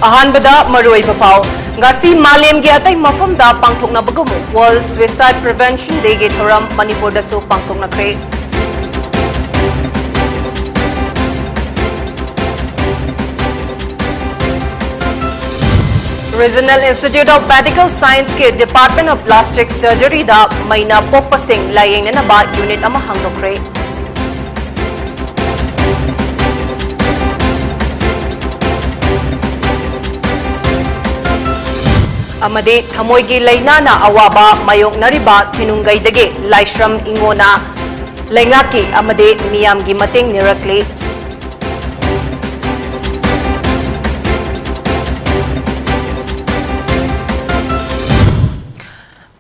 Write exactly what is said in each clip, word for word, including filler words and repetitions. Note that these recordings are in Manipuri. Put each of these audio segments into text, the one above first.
ꯑꯍꯥꯟꯕꯗ ꯃꯔꯨꯑꯣꯏꯕ ꯄꯥꯎ꯫ ꯉꯁꯤ ꯃꯥꯂꯦꯝꯒꯤ ꯑꯇꯩ ꯃꯐꯝꯗ ꯄꯥꯡꯊꯣꯛꯅꯕꯒꯨꯝ World Suicide Prevention Day ꯒꯤ ꯊꯧꯔꯝ ꯃꯅꯤꯄꯨꯔꯗꯁꯨ ꯄꯥꯡꯊꯣꯛꯅꯈ꯭ꯔꯦ꯫ Regional Institute of Medical Science ꯀꯤ Department of Plastic Surgery the main ꯄꯣꯛꯄꯁꯤꯡ ꯂꯥꯌꯦꯡꯅꯅꯕ unit ꯑꯃ ꯍꯥꯡꯗꯣꯛꯈ꯭ꯔꯦ꯫ ꯑꯃꯗꯤ ꯊꯃꯣꯏꯒꯤ ꯂꯥꯏꯅꯥꯅ ꯑꯋꯥꯕ ꯃꯥꯌꯣꯛꯅꯔꯤꯕ ꯊꯤꯅꯨꯡꯒꯩꯗꯒꯤ ꯂꯥꯏꯁ꯭ꯔꯝ ꯏꯉꯣꯅ ꯂꯩꯉꯥꯛꯀꯤ ꯑꯃꯗꯤ ꯃꯤꯌꯥꯝꯒꯤ ꯃꯇꯦꯡ ꯅꯤꯔꯛꯂꯤ꯫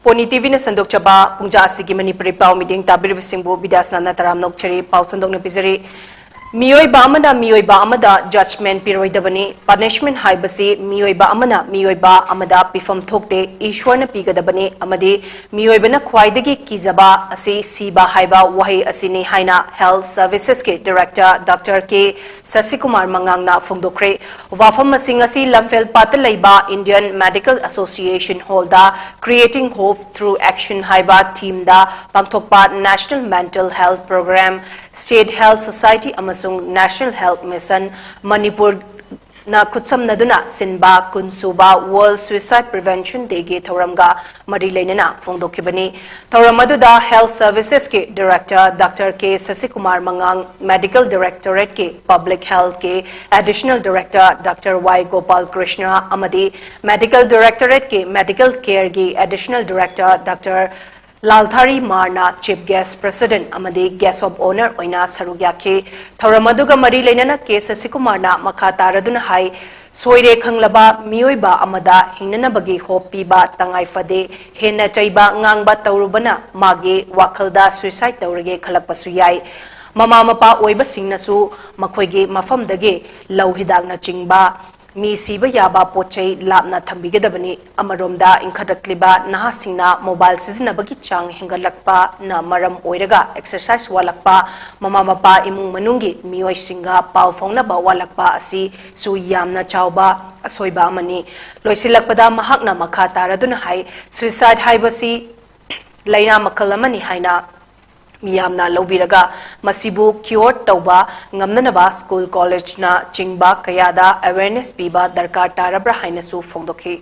ꯄꯣꯅꯤ ꯇꯤꯚꯤꯅ ꯁꯟꯗꯣꯛꯆꯕ ꯄꯨꯡꯖꯥ ꯑꯁꯤꯒꯤ ꯃꯅꯤꯄꯨꯔꯤ ꯄꯥꯎ ꯃꯤꯠꯌꯦꯡ ꯇꯥꯕꯤꯔꯤꯕꯁꯤꯡꯕꯨ ꯕꯤꯗ꯭ꯌꯥꯁꯅꯥꯅ ꯇꯔꯥꯝꯅ ꯑꯣꯛꯆꯔꯤ꯫ ꯄꯥꯎ ꯁꯟꯗꯣꯛꯅ ꯄꯤꯖꯔꯤ꯫ ꯃꯤꯑꯣꯏꯕ ꯑꯃꯅ ꯃꯤꯑꯣꯏꯕ ꯑꯃꯗ judgment ꯄꯤꯔꯣꯏꯗꯕꯅꯤ꯫ Punishment ꯍꯥꯏꯕꯁꯤ ꯃꯤꯑꯣꯏꯕ ꯑꯃꯅ ꯃꯤꯑꯣꯏꯕ ꯑꯃꯗ ꯄꯤꯐꯝ ꯊꯣꯛꯇꯦ, ꯏꯁ꯭ꯋꯔꯅ ꯄꯤꯒꯗꯕꯅꯤ꯫ ꯑꯃꯗꯤ ꯃꯤꯑꯣꯏꯕꯅ ꯈ꯭ꯋꯥꯏꯗꯒꯤ ꯀꯤꯖꯕ ꯑꯁꯤ ꯁꯤꯕ ꯍꯥꯏꯕ ꯋꯥꯍꯩ ꯑꯁꯤꯅꯤ ꯍꯥꯏꯅ Health Services ꯀꯤ Director Doctor ꯀꯦ ꯁꯁꯤꯀꯨꯃꯥꯔ ꯃꯉꯥꯡꯅ ꯐꯣꯡꯗꯣꯛꯈ꯭ꯔꯦ꯫ ꯋꯥꯐꯝ ꯑꯁꯤꯡ ꯑꯁꯤ ꯂꯝꯐꯦꯜꯄꯥꯠꯇ ꯂꯩꯕ Indian Medical Association Hall ꯗ Creating Hope Through Action ꯍꯥꯏꯕ theme ꯗ ꯄꯥꯡꯊꯣꯛꯄ National Mental Health Program, State Health Society ꯑꯃꯁꯨꯡ National Health Mission ꯃꯅꯤꯄꯨꯔꯅ ꯈꯨꯠꯁꯝꯅꯗꯨꯅ ꯁꯤꯟꯕ ꯀꯨꯟꯁꯨꯕ World Suicide Prevention Day ꯒꯤ ꯊꯧꯔꯝꯒ ꯃꯔꯤ ꯂꯩꯅꯅ ꯐꯣꯡꯗꯣꯛꯈꯤꯕꯅꯤ꯫ ꯊꯧꯔꯝ ꯑꯗꯨꯗ Health Services ꯀꯤ Director Doctor ꯀꯦ ꯁꯁꯤꯀꯨꯃꯥꯔ ꯃꯉꯥꯡ, Medical Directorate ꯀꯤ Public Health ꯀꯤ Additional Director Doctor ꯋꯥꯏ ꯒꯣꯄꯥꯜ ꯀ꯭ꯔꯤꯁꯅ ꯑꯃꯗꯤ Medical Directorate ꯀꯤ Medical Care ꯒꯤ Additional Director Doctor ꯂꯥꯜꯊꯥꯔꯤ ꯃꯥꯔꯅ Chief Guest, President ꯑꯃꯗꯤ Guest of Honour ꯑꯣꯏꯅ ꯁꯔꯨꯛ ꯌꯥꯈꯤ꯫ ꯊꯧꯔꯝ ꯑꯗꯨꯒ ꯃꯔꯤ ꯂꯩꯅꯅ ꯀꯦ ꯁꯁꯤꯀꯨꯃꯥꯔꯅ ꯃꯈꯥ ꯇꯥꯔꯗꯨꯅ ꯍꯥꯏ, ꯁꯣꯏꯔꯦ ꯈꯪꯂꯕ ꯃꯤꯑꯣꯏꯕ ꯑꯃꯗ ꯍꯤꯡꯅꯅꯕꯒꯤ hope ꯄꯤꯕ ꯇꯉꯥꯏ ꯐꯗꯦ꯫ ꯍꯦꯟꯅ ꯆꯩꯕ ꯉꯥꯡꯕ ꯇꯧꯔꯨꯕꯅ ꯃꯥꯒꯤ ꯋꯥꯈꯜꯗ suicide ꯇꯧꯔꯒꯦ ꯈꯜꯂꯛꯄꯁꯨ ꯌꯥꯏ꯫ ꯃꯃꯥ ꯃꯄꯥ ꯑꯣꯏꯕꯁꯤꯡꯅꯁꯨ ꯃꯈꯣꯏꯒꯤ ꯃꯐꯝꯗꯒꯤ ꯂꯧ ꯍꯤꯗꯥꯛꯅꯆꯤꯡꯕ ꯃꯤ ꯁꯤꯕ ꯌꯥꯕ ꯄꯣꯠ ꯆꯩ ꯂꯥꯞꯅ ꯊꯝꯕꯤꯒꯗꯕꯅꯤ꯫ ꯑꯃꯔꯣꯝꯗ, ꯏꯟꯈꯠꯂꯛꯂꯤꯕ ꯅꯍꯥꯁꯤꯡꯅ ꯃꯣꯕꯥꯏꯜ ꯁꯤꯖꯤꯟꯅꯕꯒꯤ ꯆꯥꯡ ꯍꯦꯟꯒꯠꯂꯛꯄꯅ ꯃꯔꯝ ꯑꯣꯏꯔꯒ ꯑꯦꯛꯁꯔꯁꯥꯏꯁ ꯋꯥꯠꯂꯛꯄ, ꯃꯃꯥ ꯃꯄꯥ, ꯏꯃꯨꯡ ꯃꯅꯨꯡꯒꯤ ꯃꯤꯑꯣꯏꯁꯤꯡꯒ ꯄꯥꯎ ꯐꯥꯎꯅꯕ ꯋꯥꯠꯂꯛꯄ ꯑꯁꯤꯁꯨ ꯌꯥꯝꯅ ꯆꯥꯎꯕ ꯑꯁꯣꯏꯕ ꯑꯃꯅꯤ꯫ ꯂꯣꯏꯁꯤꯜꯂꯛꯄꯗ ꯃꯍꯥꯛꯅ ꯃꯈꯥ ꯇꯥꯔꯗꯨꯅ ꯍꯥꯏ, suicide ꯍꯥꯏꯕꯁꯤ ꯂꯥꯏꯅꯥ ꯃꯈꯜ ꯑꯃꯅꯤ ꯍꯥꯏꯅ ꯃꯤꯌꯥꯝꯅ ꯂꯧꯕꯤꯔꯒ, ꯃꯁꯤꯕꯨ ꯀ꯭ꯌꯣꯔ ꯇꯧꯕ ꯉꯝꯅꯅꯕ ꯁ꯭ꯀꯨꯜ, ꯀꯣꯂꯦꯖꯅ ꯆꯤꯡꯕ ꯀꯌꯥꯗ ꯑꯦꯋꯦꯔꯅꯦꯁ ꯄꯤꯕ ꯗꯔꯀꯥꯔ ꯇꯥꯔꯕ꯭ꯔꯥ ꯍꯥꯏꯅꯁꯨ ꯐꯣꯡꯗꯣꯛꯈꯤ꯫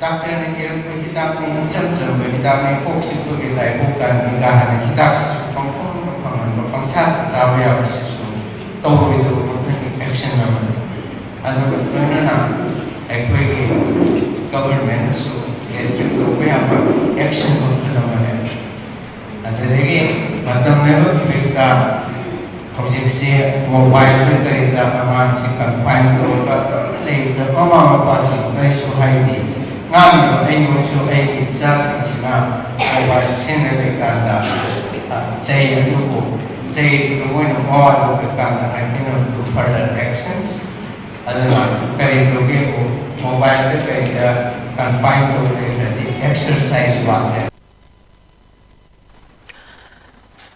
ꯗꯥꯛꯇꯔꯅ ꯏꯔꯛꯄ ꯍꯤꯗꯥꯛꯅꯤ, ꯏꯆꯝ ꯆꯝꯕ ꯍꯤꯗꯥꯛꯅꯤ, ꯀꯣꯛ ꯆꯤꯛꯄꯒꯤ ꯂꯥꯏꯕꯨꯛ ꯀꯥꯟꯅꯤ ꯀꯥ ꯍꯥꯏꯅ ꯍꯤꯗꯥꯛꯁꯤꯁꯨ ꯄꯪꯐꯪꯗ ꯐꯪꯍꯟꯕ, ꯄꯪꯆꯥꯗ ꯆꯥꯕ ꯌꯥꯕꯁꯤꯁꯨ ꯇꯧꯔꯣꯏꯗꯕ ꯃꯈꯜꯒꯤ ꯑꯦꯛꯁꯟ ꯑꯃꯅꯤ꯫ ꯑꯗꯨꯒ ꯂꯣꯏꯅꯅ ꯑꯩꯈꯣꯏꯒꯤ ꯒꯚꯔꯟꯃꯦꯟꯠꯅꯁꯨ ꯔꯦꯁꯇ꯭ꯔꯤꯛ ꯇꯧꯕ ꯌꯥꯕ ꯑꯦꯛꯁꯟ ꯃꯈꯜ ꯑꯃꯅꯤ꯫ ꯑꯗꯨꯗꯒꯤ ꯃꯇꯝ ꯂꯦꯟꯕꯒꯤ ꯐꯤꯕꯝꯗ ꯍꯧꯖꯤꯛꯁꯦ ꯃꯣꯕꯥꯏꯜꯗ ꯀꯔꯤꯗ ꯑꯉꯥꯡꯁꯤ ꯀꯟꯐꯥꯏꯟ ꯇꯧꯔꯒ ꯑꯗꯨꯝ ꯂꯩꯕꯗ ꯃꯃꯥ ꯃꯄꯥꯁꯤꯡꯗꯁꯨ ꯍꯥꯏꯗꯤ ꯉꯥꯡꯉꯤꯕ ꯑꯩꯉꯣꯟꯁꯨ ꯑꯩꯒꯤ ꯏꯆꯥꯁꯤꯡꯁꯤꯅ ꯃꯣꯕꯥꯏꯜ ꯁꯤꯖꯤꯟꯅꯔꯤꯀꯥꯟꯗ ꯆꯩ ꯑꯗꯨꯕꯨ ꯆꯩꯗꯨ ꯃꯣꯏꯅ ꯃꯋꯥ ꯂꯧꯗ꯭ꯔꯀꯥꯟꯗ ꯍꯥꯏꯗꯅꯕꯗꯨ further actions ꯑꯗꯨꯅ ꯀꯔꯤ ꯇꯧꯒꯦꯕꯨ ꯃꯣꯕꯥꯏꯜꯗ ꯀꯔꯤꯗ ꯀꯟꯐꯥꯏꯟ ꯇꯧꯔꯦ ꯍꯥꯏꯗꯤ ꯑꯦꯛꯁꯔꯁꯥꯏꯁ ꯋꯥꯠꯂꯦ꯫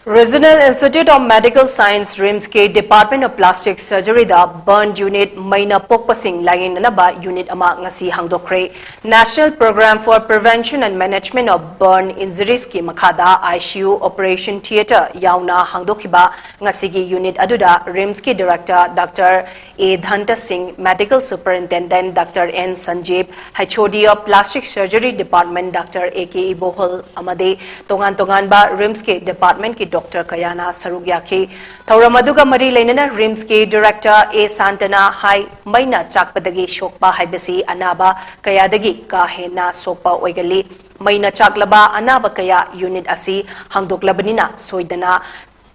Regional Institute of Medical Science, ꯔꯤꯝꯁꯀꯤ Department of Plastic Surgeryꯗ burn unit, main ꯄꯣꯛꯄꯁꯤꯡ ꯂꯥꯌꯦꯡꯅꯅꯕ unit ꯑꯃ ꯉꯁꯤ ꯍꯥꯡꯗꯣꯛꯈ꯭ꯔꯦ꯫ National Program for Prevention and Management of Burn Injuriesꯀꯤ ꯃꯈꯥꯗ ICU, operation theatre ꯌꯥꯎꯅ ꯍꯥꯡꯗꯣꯛꯈꯤꯕ ꯉꯁꯤꯒꯤ unit ꯑꯗꯨꯗ ꯔꯤꯝꯁꯀꯤ Director Doctor A ꯙꯟꯇ ꯁꯤꯡ, Medical Superintendent Doctor N ꯁꯟꯖꯤꯞ, H O D of Plastic Surgery Department Doctor A K ꯏꯕꯣꯍꯜ ꯑꯃꯗꯤ ꯇꯣꯉꯥꯟ ꯇꯣꯉꯥꯟꯕ ꯔꯤꯝꯁꯀꯤ departmentꯀꯤ doctor ꯀꯌꯥꯅ ꯁꯔꯨꯛ ꯌꯥꯈꯤ꯫ ꯊꯧꯔꯝ ꯑꯗꯨꯒ ꯃꯔꯤ ꯂꯩꯅꯅ ꯔꯤꯝꯁꯀꯤ Director A ꯁꯥꯟꯇꯅ ꯍꯥꯏ, ꯃꯩꯅ ꯆꯥꯛꯄꯗꯒꯤ ꯁꯣꯛꯄ ꯍꯥꯏꯕꯁꯤ ꯑꯅꯥꯕ ꯀꯌꯥꯗꯒꯤ ꯀꯥ ꯍꯦꯟꯅ ꯁꯣꯛꯄ ꯑꯣꯏꯒꯜꯂꯤ꯫ ꯃꯩꯅ ꯆꯥꯛꯂꯕ ꯑꯅꯥꯕ ꯀꯌꯥ unit ꯑꯁꯤ ꯍꯥꯡꯗꯣꯛꯂꯕꯅꯤꯅ ꯁꯣꯏꯗꯅ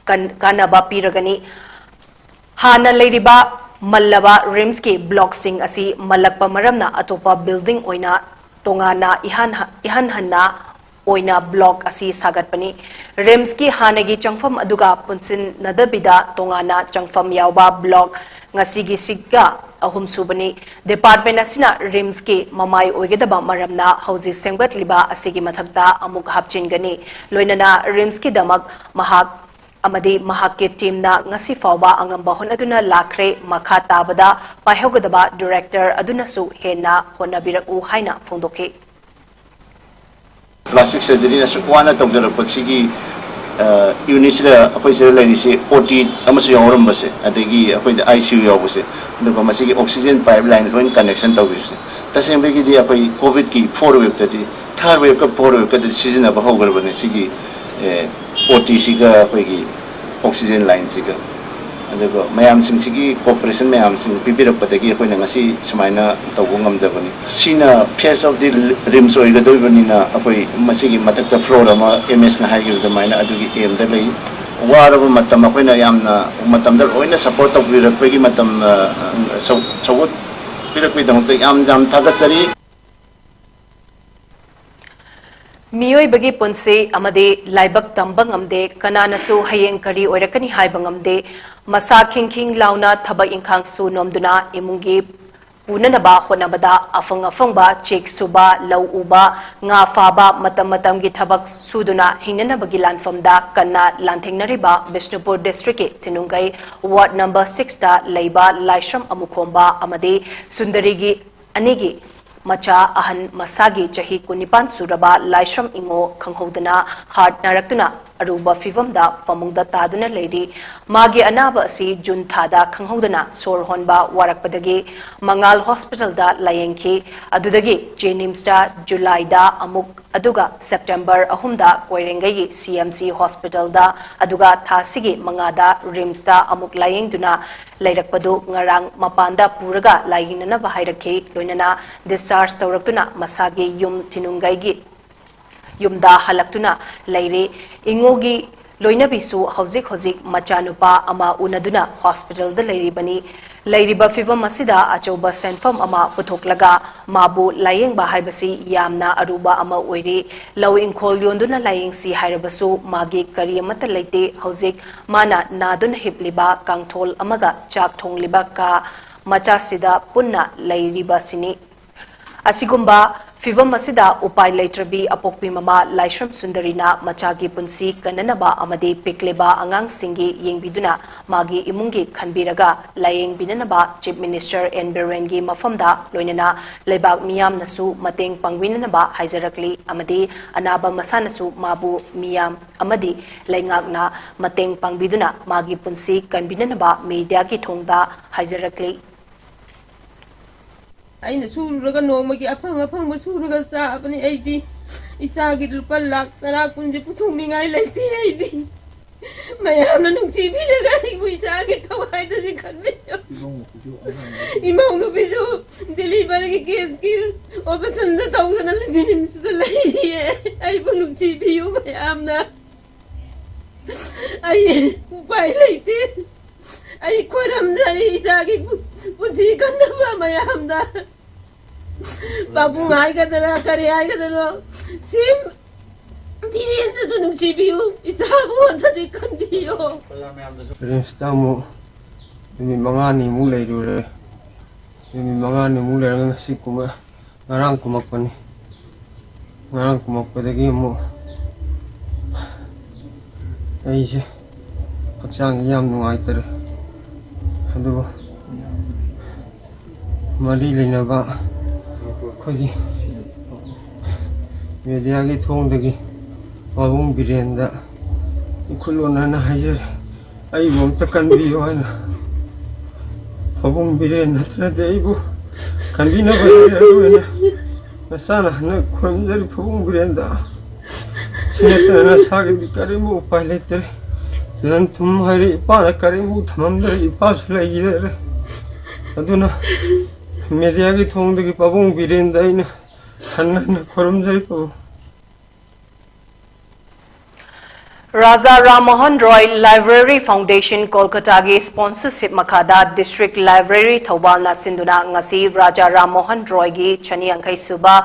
ꯀꯟ-, ꯀꯥꯟꯅꯕ ꯄꯤꯔꯒꯅꯤ꯫ ꯍꯥꯟꯅ ꯂꯩꯔꯤꯕ ꯃꯜꯂꯕ ꯔꯤꯝꯁꯀꯤ blockꯁꯤꯡ ꯑꯁꯤ ꯃꯜꯂꯛꯄ ꯃꯔꯝꯅ ꯑꯇꯣꯞꯄ building ꯑꯣꯏꯅ ꯇꯣꯉꯥꯟꯅ ꯏꯍꯥꯟ ꯍ-, ꯏꯍꯟ ꯍꯟꯅ ꯑꯣꯏꯅ block ꯑꯁꯤ ꯁꯥꯒꯠꯄꯅꯤ꯫ ꯔꯤꯝꯁꯀꯤ ꯍꯥꯟꯅꯒꯤ ꯆꯪꯐꯝ ꯑꯗꯨꯒ ꯄꯨꯟꯁꯤꯟꯅꯗꯕꯤꯗ ꯇꯣꯉꯥꯟꯅ ꯆꯪꯐꯝ ꯌꯥꯎꯕ block ꯉꯁꯤꯒꯤꯁꯤꯒ ꯑꯍꯨꯝꯁꯨꯕꯅꯤ꯫ ꯗꯤꯄꯥꯔꯠꯃꯦꯟ ꯑꯁꯤꯅ ꯔꯤꯝꯁꯀꯤ ꯃꯃꯥꯏ ꯑꯣꯏꯒꯗꯕ ꯃꯔꯝꯅ ꯍꯧꯖꯤꯛ ꯁꯦꯝꯒꯠꯂꯤꯕ ꯑꯁꯤꯒꯤ ꯃꯊꯛꯇ ꯑꯃꯨꯛ ꯍꯥꯞꯆꯤꯟꯒꯅꯤ꯫ ꯂꯣꯏꯅꯅ ꯔꯤꯝꯁꯀꯤꯗꯃꯛ ꯃꯍꯥꯛ ꯑꯃꯗꯤ ꯃꯍꯥꯛꯀꯤ ꯇꯤꯝꯅ ꯉꯁꯤ ꯐꯥꯎꯕ ꯑꯉꯝꯕ ꯍꯣꯠꯅꯗꯨꯅ ꯂꯥꯛꯈ꯭ꯔꯦ꯫ ꯃꯈꯥ ꯇꯥꯕꯗ ꯄꯥꯏꯍꯧꯒꯗꯕ ꯗꯤꯔꯦꯛꯇꯔ ꯑꯗꯨꯅꯁꯨ ꯍꯦꯟꯅ ꯍꯣꯠꯅꯕꯤꯔꯛꯎ ꯍꯥꯏꯅ ꯐꯣꯡꯗꯣꯛꯈꯤ꯫ ꯄ꯭ꯂꯥꯁꯇꯤꯛ ꯁꯔꯖꯔꯤꯅ ꯑꯁꯨꯛ ꯋꯥꯅ ꯇꯧꯖꯔꯛꯄꯁꯤꯒꯤ ꯌꯨꯅꯤꯠꯁꯤꯗ ꯑꯩꯈꯣꯏ ꯁꯤꯗ ꯂꯩꯔꯤꯁꯤ ꯑꯣ ꯇꯤ ꯑꯃꯁꯨ ꯌꯥꯎꯔꯝꯕꯁꯦ, ꯑꯗꯒꯤ ꯑꯩꯈꯣꯏꯗ ꯑꯥꯏ ꯁꯤ ꯌꯨ ꯌꯥꯎꯕꯁꯦ, ꯑꯗꯨꯒ ꯃꯁꯤꯒꯤ ꯑꯣꯛꯁꯤꯖꯦꯟ ꯄꯥꯏꯞ ꯂꯥꯏꯟ ꯂꯣꯏꯅ ꯀꯅꯦꯛꯁꯟ ꯇꯧꯕꯤꯕꯁꯦ, ꯇꯁꯦꯡꯕꯒꯤꯗꯤ ꯑꯩꯈꯣꯏ ꯀꯣꯚꯤꯗꯀꯤ ꯐꯣꯔ ꯋꯦꯕꯇꯗꯤ, ꯊꯥꯔꯠ ꯋꯦꯕꯀ ꯐꯣꯔ ꯋꯦꯕꯀꯗꯤ ꯁꯤꯖꯤꯟꯅꯕ ꯍꯧꯈ꯭ꯔꯕꯅꯦ ꯁꯤꯒꯤ ꯑꯣ ꯇꯤꯁꯤꯒ ꯑꯩꯈꯣꯏꯒꯤ ꯑꯣꯛꯁꯤꯖꯦꯟ ꯂꯥꯏꯟꯁꯤꯒ꯫ ꯑꯗꯨꯒ ꯃꯌꯥꯝꯁꯤꯡꯁꯤꯒꯤ ꯀꯣꯑꯣꯄꯔꯦꯁꯟ ꯃꯌꯥꯝꯁꯤꯡ ꯄꯤꯕꯤꯔꯛꯄꯗꯒꯤ ꯑꯩꯈꯣꯏꯅ ꯉꯁꯤ ꯁꯨꯃꯥꯏꯅ ꯇꯧꯕ ꯉꯝꯖꯕꯅꯤ꯫ ꯁꯤꯅ ꯐꯦꯁ ꯑꯣꯐ ꯗꯤ ꯔꯤꯝꯁ ꯑꯣꯏꯒꯗꯧꯔꯤꯕꯅꯤꯅ ꯑꯩꯈꯣꯏ ꯃꯁꯤꯒꯤ ꯃꯊꯛꯇ ꯐ꯭ꯂꯣꯔ ꯑꯃ ꯑꯦꯝ ꯑꯦꯁꯅ ꯍꯥꯏꯈꯤꯕ ꯑꯗꯨꯃꯥꯏꯅ ꯑꯗꯨꯒꯤ ꯑꯦꯝꯗ ꯂꯩ꯫ ꯋꯥꯔꯕ ꯃꯇꯝ ꯑꯩꯈꯣꯏꯅ ꯌꯥꯝꯅ ꯃꯇꯝꯗ ꯂꯣꯏꯅ ꯁꯄꯣꯔꯠ ꯇꯧꯕꯤꯔꯛꯄꯒꯤ ꯃꯇꯝ ꯁꯧꯒꯠꯄꯤꯔꯛꯄꯒꯤꯗꯃꯛꯇ ꯌꯥꯝ ꯌꯥꯝ ꯊꯥꯒꯠꯆꯔꯤ꯫ ꯃꯤꯑꯣꯏꯕꯒꯤ ꯄꯨꯟꯁꯤ ꯑꯃꯗꯤ ꯂꯥꯏꯕꯛ ꯇꯝꯕ ꯉꯝꯗꯦ꯫ ꯀꯅꯥꯅꯁꯨ ꯍꯌꯦꯡ ꯀꯔꯤ ꯑꯣꯏꯔꯛꯀꯅꯤ ꯍꯥꯏꯕ ꯉꯝꯗꯦ꯫ ꯃꯁꯥ ꯈꯤꯡ ꯈꯤꯡ ꯂꯥꯎꯅ ꯊꯕꯛ ꯏꯪꯈꯥꯡ ꯁꯨ ꯅꯣꯝꯗꯨꯅ ꯏꯃꯨꯡꯒꯤ ꯄꯨꯅꯅꯕ ꯍꯣꯠꯅꯕꯗ ꯑꯐꯪ ꯑꯐꯪꯕ ꯆꯦꯛ ꯁꯨꯕ, ꯂꯧ ꯎꯕ, ꯉꯥ ꯐꯥꯕ, ꯃꯇꯝ ꯃꯇꯝꯒꯤ ꯊꯕꯛ ꯁꯨꯗꯨꯅ ꯍꯤꯡꯅꯅꯕꯒꯤ ꯂꯥꯟꯐꯝꯗ ꯀꯟꯅ ꯂꯥꯟꯊꯦꯡꯅꯔꯤꯕ ꯕꯤꯁꯅꯨꯄꯨꯔ ꯗꯤꯁꯇ꯭ꯔꯤꯛꯀꯤ ꯊꯤꯅꯨꯡꯒꯩ ꯋꯥꯔꯗ ꯅꯝꯕꯔ ꯁꯤꯛꯁꯇ ꯂꯩꯕ ꯂꯥꯏꯁ꯭ꯔꯝ ꯑꯃꯨꯈꯣꯝꯕ ꯑꯃꯗꯤ ꯁꯨꯟꯗꯔꯤꯒꯤ ꯑꯅꯤꯒꯤ ꯃꯆꯥ ꯑꯍꯟ ꯃꯁꯥꯒꯤ ꯆꯍꯤ ꯀꯨꯟꯅꯤꯄꯥꯟ ꯁꯨꯔꯕ ꯂꯥꯏꯁ꯭ꯔꯝ ꯏꯉꯣ ꯈꯪꯍꯧꯗꯅ ꯍꯥꯔꯠ ꯅꯥꯔꯛꯇꯨꯅ ꯑꯔꯨꯕ ꯐꯤꯚꯝꯗ ꯐꯃꯨꯡꯗ ꯇꯥꯗꯨꯅ ꯂꯩꯔꯤ꯫ ꯃꯥꯒꯤ ꯑꯅꯥꯕ ꯑꯁꯤ ꯖꯨꯟ ꯊꯥꯗ ꯈꯪꯍꯧꯗꯅ ꯁꯣꯔ ꯍꯣꯟꯕ ꯋꯥꯔꯛꯄꯗꯒꯤ ꯃꯉꯥꯜ ꯍꯣꯁꯄꯤꯇꯥꯜꯗ ꯂꯥꯌꯦꯡꯈꯤ꯫ ꯑꯗꯨꯗꯒꯤ ꯖꯦꯅꯤꯝꯁꯇ ꯖꯨꯂꯥꯏꯗ ꯑꯃꯨꯛ, ꯑꯗꯨꯒ ꯁꯦꯞꯇꯦꯝꯕꯔ ꯑꯍꯨꯝꯗ ꯀꯣꯏꯔꯦꯡꯒꯩꯒꯤ ꯁꯤ ꯑꯦꯝ ꯁꯤ ꯍꯣꯁꯄꯤꯇꯥꯜꯗ, ꯑꯗꯨꯒ ꯊꯥꯁꯤꯒꯤ ꯃꯉꯥꯗ ꯔꯤꯝꯁꯇ ꯑꯃꯨꯛ ꯂꯥꯌꯦꯡꯗꯨꯅ ꯂꯩꯔꯛꯄꯗꯨ ꯉꯔꯥꯡ ꯃꯄꯥꯟꯗ ꯄꯨꯔꯒ ꯂꯥꯌꯦꯡꯅꯅꯕ ꯍꯥꯏꯔꯛꯈꯤ꯫ ꯂꯣꯏꯅꯅ ꯗꯤꯁꯆꯥꯔꯖ ꯇꯧꯔꯛꯇꯨꯅ ꯃꯁꯥꯒꯤ ꯌꯨꯝ ꯊꯤꯅꯨꯡꯒꯩꯒꯤ ꯌꯨꯝꯗ ꯍꯜꯂꯛꯇꯨꯅ ꯂꯩꯔꯦ꯫ ꯏꯉꯣꯒꯤ ꯂꯣꯏꯅꯕꯤꯁꯨ ꯍꯧꯖꯤꯛ ꯍꯧꯖꯤꯛ ꯃꯆꯥꯅꯨꯄꯥ ꯑꯃ ꯎꯅꯗꯨꯅ ꯍꯣꯁꯄꯤꯇꯥꯜꯗ ꯂꯩꯔꯤꯕꯅꯤ꯫ ꯂꯩꯔꯤꯕ ꯐꯤꯚꯝ ꯑꯁꯤꯗ ꯑꯆꯧꯕ ꯁꯦꯟꯐꯝ ꯑꯃ ꯄꯨꯊꯣꯛꯂꯒ ꯃꯥꯕꯨ ꯂꯥꯌꯦꯡꯕ ꯍꯥꯏꯕꯁꯤ ꯌꯥꯝꯅ ꯑꯔꯨꯕ ꯑꯃ ꯑꯣꯏꯔꯤ꯫ ꯂꯧ ꯏꯪꯈꯣꯜ ꯌꯣꯟꯗꯨꯅ ꯂꯥꯌꯦꯡꯁꯤ ꯍꯥꯏꯔꯕꯁꯨ ꯃꯥꯒꯤ ꯀꯔꯤ ꯑꯃꯠꯇ ꯂꯩꯇꯦ꯫ ꯍꯧꯖꯤꯛ ꯃꯥꯅ ꯅꯥꯗꯨꯅ ꯍꯤꯞꯂꯤꯕ ꯀꯥꯡꯊꯣꯜ ꯑꯃꯒ ꯆꯥꯛ ꯊꯣꯡꯂꯤꯕ ꯀꯥ ꯃꯆꯥꯁꯤꯗ ꯄꯨꯟꯅ ꯂꯩꯔꯤꯕꯁꯤꯅꯤ꯫ ꯑꯁꯤꯒꯨꯝꯕ ꯐꯤꯚꯝ ꯑꯁꯤꯗ ꯎꯄꯥꯏ ꯂꯩꯇ꯭ꯔꯕꯤ ꯑꯄꯣꯛꯄꯤ ꯃꯃꯥ ꯂꯥꯏꯁ꯭ꯔꯝ ꯁꯨꯟꯗꯔꯤꯅ ꯃꯆꯥꯒꯤ ꯄꯨꯟꯁꯤ ꯀꯟꯅꯅꯕ ꯑꯃꯗꯤ ꯄꯤꯛꯂꯤꯕ ꯑꯉꯥꯡꯁꯤꯡꯒꯤ ꯌꯦꯡꯕꯤꯗꯨꯅ ꯃꯥꯒꯤ ꯏꯃꯨꯡꯒꯤ ꯈꯟꯕꯤꯔꯒ ꯂꯥꯌꯦꯡꯕꯤꯅꯅꯕ Chief Minister ꯑꯦꯟ ꯕꯤꯔꯦꯟꯒꯤ ꯃꯐꯝꯗ ꯂꯣꯏꯅꯅ ꯂꯩꯕꯥꯛ ꯃꯤꯌꯥꯝꯅꯁꯨ ꯃꯇꯦꯡ ꯄꯥꯡꯕꯤꯅꯅꯕ ꯍꯥꯏꯖꯔꯛꯂꯤ ꯑꯃꯗꯤ ꯑꯅꯥꯕ ꯃꯁꯥꯅꯁꯨ ꯃꯥꯕꯨ ꯃꯤꯌꯥꯝ ꯑꯃꯗꯤ ꯂꯩꯉꯥꯛꯅ ꯃꯇꯦꯡ ꯄꯥꯡꯕꯤꯗꯨꯅ ꯃꯥꯒꯤ ꯄꯨꯟꯁꯤ ꯀꯟꯕꯤꯅꯅꯕ ꯃꯤꯗꯤꯌꯥꯒꯤ ꯊꯣꯡꯗ ꯍꯥꯏꯖꯔꯛꯂꯤ꯫ ꯑꯩꯅ ꯁꯨꯔꯨꯔꯒ ꯅꯣꯡꯃꯒꯤ ꯑꯐꯪ ꯑꯐꯪꯕ ꯁꯨꯔꯒ ꯆꯥꯕꯅꯤ꯫ ꯑꯩꯗꯤ ꯏꯆꯥꯒꯤ ꯂꯨꯄꯥ ꯂꯥꯈ ꯇꯔꯥ ꯀꯨꯟꯁꯦ ꯄꯨꯊꯣꯛꯅꯤꯡꯉꯥꯏ ꯂꯩꯇꯦ꯫ ꯑꯩꯗꯤ ꯃꯌꯥꯝꯅ ꯅꯨꯡꯁꯤꯕꯤꯔꯒ ꯑꯩꯕꯨ ꯏꯆꯥꯒꯤ ꯊꯋꯥꯏꯗꯗꯤ ꯈꯟꯕꯤꯌꯨ꯫ ꯏꯃꯧ ꯅꯨꯄꯤꯁꯨ ꯗꯤꯂꯤꯚꯔꯒꯤ ꯀꯦꯁꯀꯤ ꯑꯣꯄꯔꯦꯁꯟꯗ ꯇꯧꯗꯅ ꯖꯤꯅꯤꯝꯁꯇ ꯂꯩꯔꯤꯌꯦ꯫ ꯑꯩꯕꯨ ꯅꯨꯡꯁꯤꯕꯤꯌꯨ ꯃꯌꯥꯝꯅ꯫ ꯑꯩ ꯎꯄꯥꯏ ꯂꯩꯇꯦ꯫ ꯑꯩ ꯈꯣꯏꯔꯝꯖꯔꯤ ꯏꯆꯥꯒꯤ ꯄꯨꯟꯁꯤ ꯀꯟꯅꯕ ꯃꯌꯥꯝꯗ꯫ ꯄꯥꯕꯨꯡ ꯍꯥꯏꯒꯗ꯭ꯔꯥ ꯀꯔꯤ ꯍꯥꯏꯒꯗ꯭ꯔꯣ? ꯁꯤ ꯕꯤꯔꯦꯟꯗꯁꯨ ꯅꯨꯡꯁꯤꯕꯤꯌꯨ, ꯏꯆꯥꯕꯨ ꯑꯝꯇꯗꯤ ꯈꯟꯕꯤꯌꯨ꯫ ꯔꯤꯝꯁꯇ ꯑꯃꯨꯛ ꯅꯨꯃꯤꯠ ꯃꯉꯥꯅꯤꯃꯨꯛ ꯂꯩꯔꯨꯔꯦ꯫ ꯅꯨꯃꯤꯠ ꯃꯉꯥꯅꯤꯃꯨꯛ ꯂꯩꯔꯒ ꯉꯁꯤ ꯀꯨꯝꯃ-, ꯉꯔꯥꯡ ꯀꯨꯝꯃꯛꯄꯅꯤ꯫ ꯉꯔꯥꯡ ꯀꯨꯝꯃꯛꯄꯗꯒꯤ ꯑꯃꯨꯛ ꯑꯩꯁꯦ ꯍꯛꯆꯥꯡꯁꯦ ꯌꯥꯝ ꯅꯨꯡꯉꯥꯏꯇꯔꯦ꯫ ꯑꯗꯨꯕꯨ ꯃꯔꯤ ꯂꯩꯅꯕ ꯑꯩꯈꯣꯏꯒꯤ ꯃꯦꯗꯤꯌꯥꯒꯤ ꯊꯣꯡꯗꯒꯤ ꯄꯥꯕꯨꯡ ꯕꯤꯔꯦꯟꯗ ꯏꯈꯨꯠ ꯂꯣꯟꯅꯅ ꯍꯥꯏꯖꯔꯤ, ꯑꯩꯕꯨ ꯑꯝꯇ ꯀꯟꯕꯤꯌꯨ ꯍꯥꯏꯅ꯫ ꯄꯥꯕꯨꯡ ꯕꯤꯔꯦꯟ ꯅꯠꯇ꯭ꯔꯗꯤ ꯑꯩꯕꯨ ꯀꯟꯕꯤꯅꯕ ꯂꯩꯔꯔꯣꯏꯅ ꯅꯆꯥꯅ ꯍꯟꯗꯛ ꯈꯨꯔꯨꯝꯖꯔꯤ ꯄꯥꯕꯨꯡ ꯕꯤꯔꯦꯟꯗ꯫ ꯁꯤ ꯅꯠꯇꯅ ꯅꯁꯥꯒꯤꯗꯤ ꯀꯔꯤꯝꯕꯨ ꯎꯄꯥꯏ ꯂꯩꯇ꯭ꯔꯦ꯫ ꯂꯟ ꯊꯨꯝ ꯍꯥꯏꯔꯦ ꯏꯄꯥꯅ ꯀꯔꯤꯝꯕꯨ ꯊꯝꯃꯝꯗ꯭ꯔꯦ, ꯏꯄꯥꯁꯨ ꯂꯩꯈꯤꯗ꯭ꯔꯦ꯫ ꯑꯗꯨꯅ ꯃꯦꯗꯤꯌꯥꯒꯤ ꯊꯣꯡꯗꯒꯤ ꯄꯥꯕꯨꯡ ꯕꯤꯔꯦꯟꯗ ꯑꯩꯅ ꯍꯟꯅ ꯍꯟꯅ ꯈꯨꯔꯨꯝꯖꯔꯤ ꯄꯥꯕꯨꯡ꯫ ꯔꯥꯖꯥ ꯔꯥꯝ ꯃꯣꯍꯟ ꯔꯣꯏ ꯂꯥꯏꯕ꯭ꯔꯦꯔꯤ ꯐꯥꯎꯟꯗꯦꯁꯟ ꯀꯣꯜꯀꯇꯥꯒꯤ ꯁ꯭ꯄꯣꯟꯁꯔꯁꯤꯞ ꯃꯈꯥꯗ ꯗꯤꯁꯇ꯭ꯔꯤꯛ ꯂꯥꯏꯕ꯭ꯔꯦꯔꯤ ꯊꯧꯕꯥꯜꯅ ꯁꯤꯟꯗꯨꯅ ꯉꯁꯤ ꯔꯥꯖꯥ ꯔꯥꯝ ꯃꯣꯍꯟ ꯔꯣꯏꯒꯤ ꯆꯅꯤ ꯌꯥꯡꯈꯩ ꯁꯨꯕ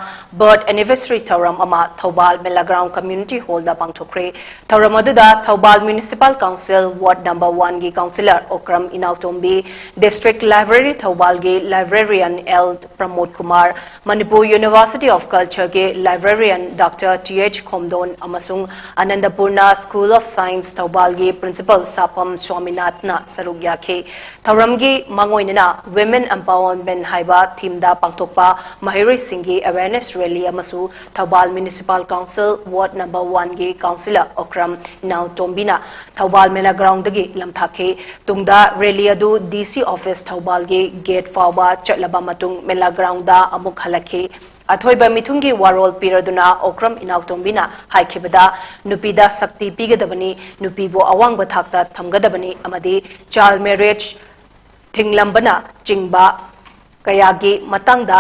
ꯕꯔꯊ ꯑꯦꯅꯤꯚꯔꯁꯔꯤ ꯊꯧꯔꯝ ꯑꯃ ꯊꯧꯕꯥꯜ ꯃꯦꯂꯥ ꯒ꯭ꯔꯥꯎꯟ ꯀꯝꯃ꯭ꯌꯨꯅꯤꯇꯤ ꯍꯣꯜꯗ ꯄꯥꯡꯊꯣꯛꯈ꯭ꯔꯦ꯫ ꯊꯧꯔꯝ ꯑꯗꯨꯗ Thoubal municipal council ward number ꯋꯥꯟꯒꯤ councillor Okram Inaotombi, district library ꯊꯧꯕꯥꯜꯒꯤ librarian L Pramod Kumar, Manipur university of ꯀꯜꯆꯔꯒꯤ librarian doctor T H Khomdon ꯑꯃꯁꯨꯡ ꯑꯅꯟꯗꯄꯨꯔꯅ ꯁ꯭ꯀꯨꯜ ꯑꯣꯐ ꯁꯥꯏꯟꯁ ꯊꯧꯕꯥꯜꯒꯤ ꯄ꯭ꯔꯤꯟꯁꯤꯄꯜ ꯁꯥꯐꯝ ꯁ꯭ꯋꯥꯃꯤꯅꯥꯊꯟꯅ ꯁꯔꯨꯛ ꯌꯥꯈꯤ꯫ ꯊꯧꯔꯝꯒꯤ ꯃꯥꯡꯑꯣꯏꯅꯅ Women Empowerment ꯍꯥꯏꯕ ꯊꯤꯝꯗ ꯄꯥꯡꯊꯣꯛꯄ ꯃꯍꯩꯔꯣꯏꯁꯤꯡꯒꯤ ꯑꯦꯋꯦꯔꯅꯦꯁ ꯔꯦꯂꯤ ꯑꯃꯁꯨ Thoubal municipal council ward number ꯋꯥꯟꯒꯤ ꯀꯥꯎꯟꯁꯤꯂꯔ ꯑꯣꯀ꯭ꯔꯝ ꯏꯅꯥꯎꯇꯣꯝꯕꯤꯅ ꯊꯧꯕꯥꯜ ꯃꯦꯂꯥ ꯒ꯭ꯔꯥꯎꯟꯗꯒꯤ ꯂꯝꯊꯥꯛꯈꯤ꯫ ꯇꯨꯡꯗ ꯔꯦꯂꯤ ꯑꯗꯨ ꯗꯤ ꯁꯤ ꯑꯣꯐꯤꯁ ꯊꯧꯕꯥꯜꯒꯤ ꯒꯦꯠ ꯐꯥꯎꯕ ꯆꯠꯂꯕ ꯃꯇꯨꯡ ꯃꯦꯂꯥ ꯒ꯭ꯔꯥꯎꯟꯗ ꯑꯃꯨꯛ ꯍꯜꯂꯛꯈꯤ꯫ ꯑꯊꯣꯏꯕ ꯃꯤꯊꯨꯡꯒꯤ ꯋꯥꯔꯣꯜ ꯄꯤꯔꯗꯨꯅ ꯑꯣꯀ꯭ꯔꯝ ꯏꯅꯥꯎꯇꯣꯝꯕꯤꯅ ꯍꯥꯏꯈꯤꯕꯗ, ꯅꯨꯄꯤꯗ ꯁꯛꯇꯤ ꯄꯤꯒꯗꯕꯅꯤ, ꯅꯨꯄꯤꯕꯨ ꯑꯋꯥꯡꯕ ꯊꯥꯛꯇ ꯊꯝꯒꯗꯕꯅꯤ ꯑꯃꯗꯤ ꯆꯥꯏꯜꯗ ꯃꯦꯔꯤꯌꯦꯖ ꯊꯤꯡꯂꯝꯕꯅ ꯆꯤꯡꯕ ꯀꯌꯥꯒꯤ ꯃꯇꯥꯡꯗ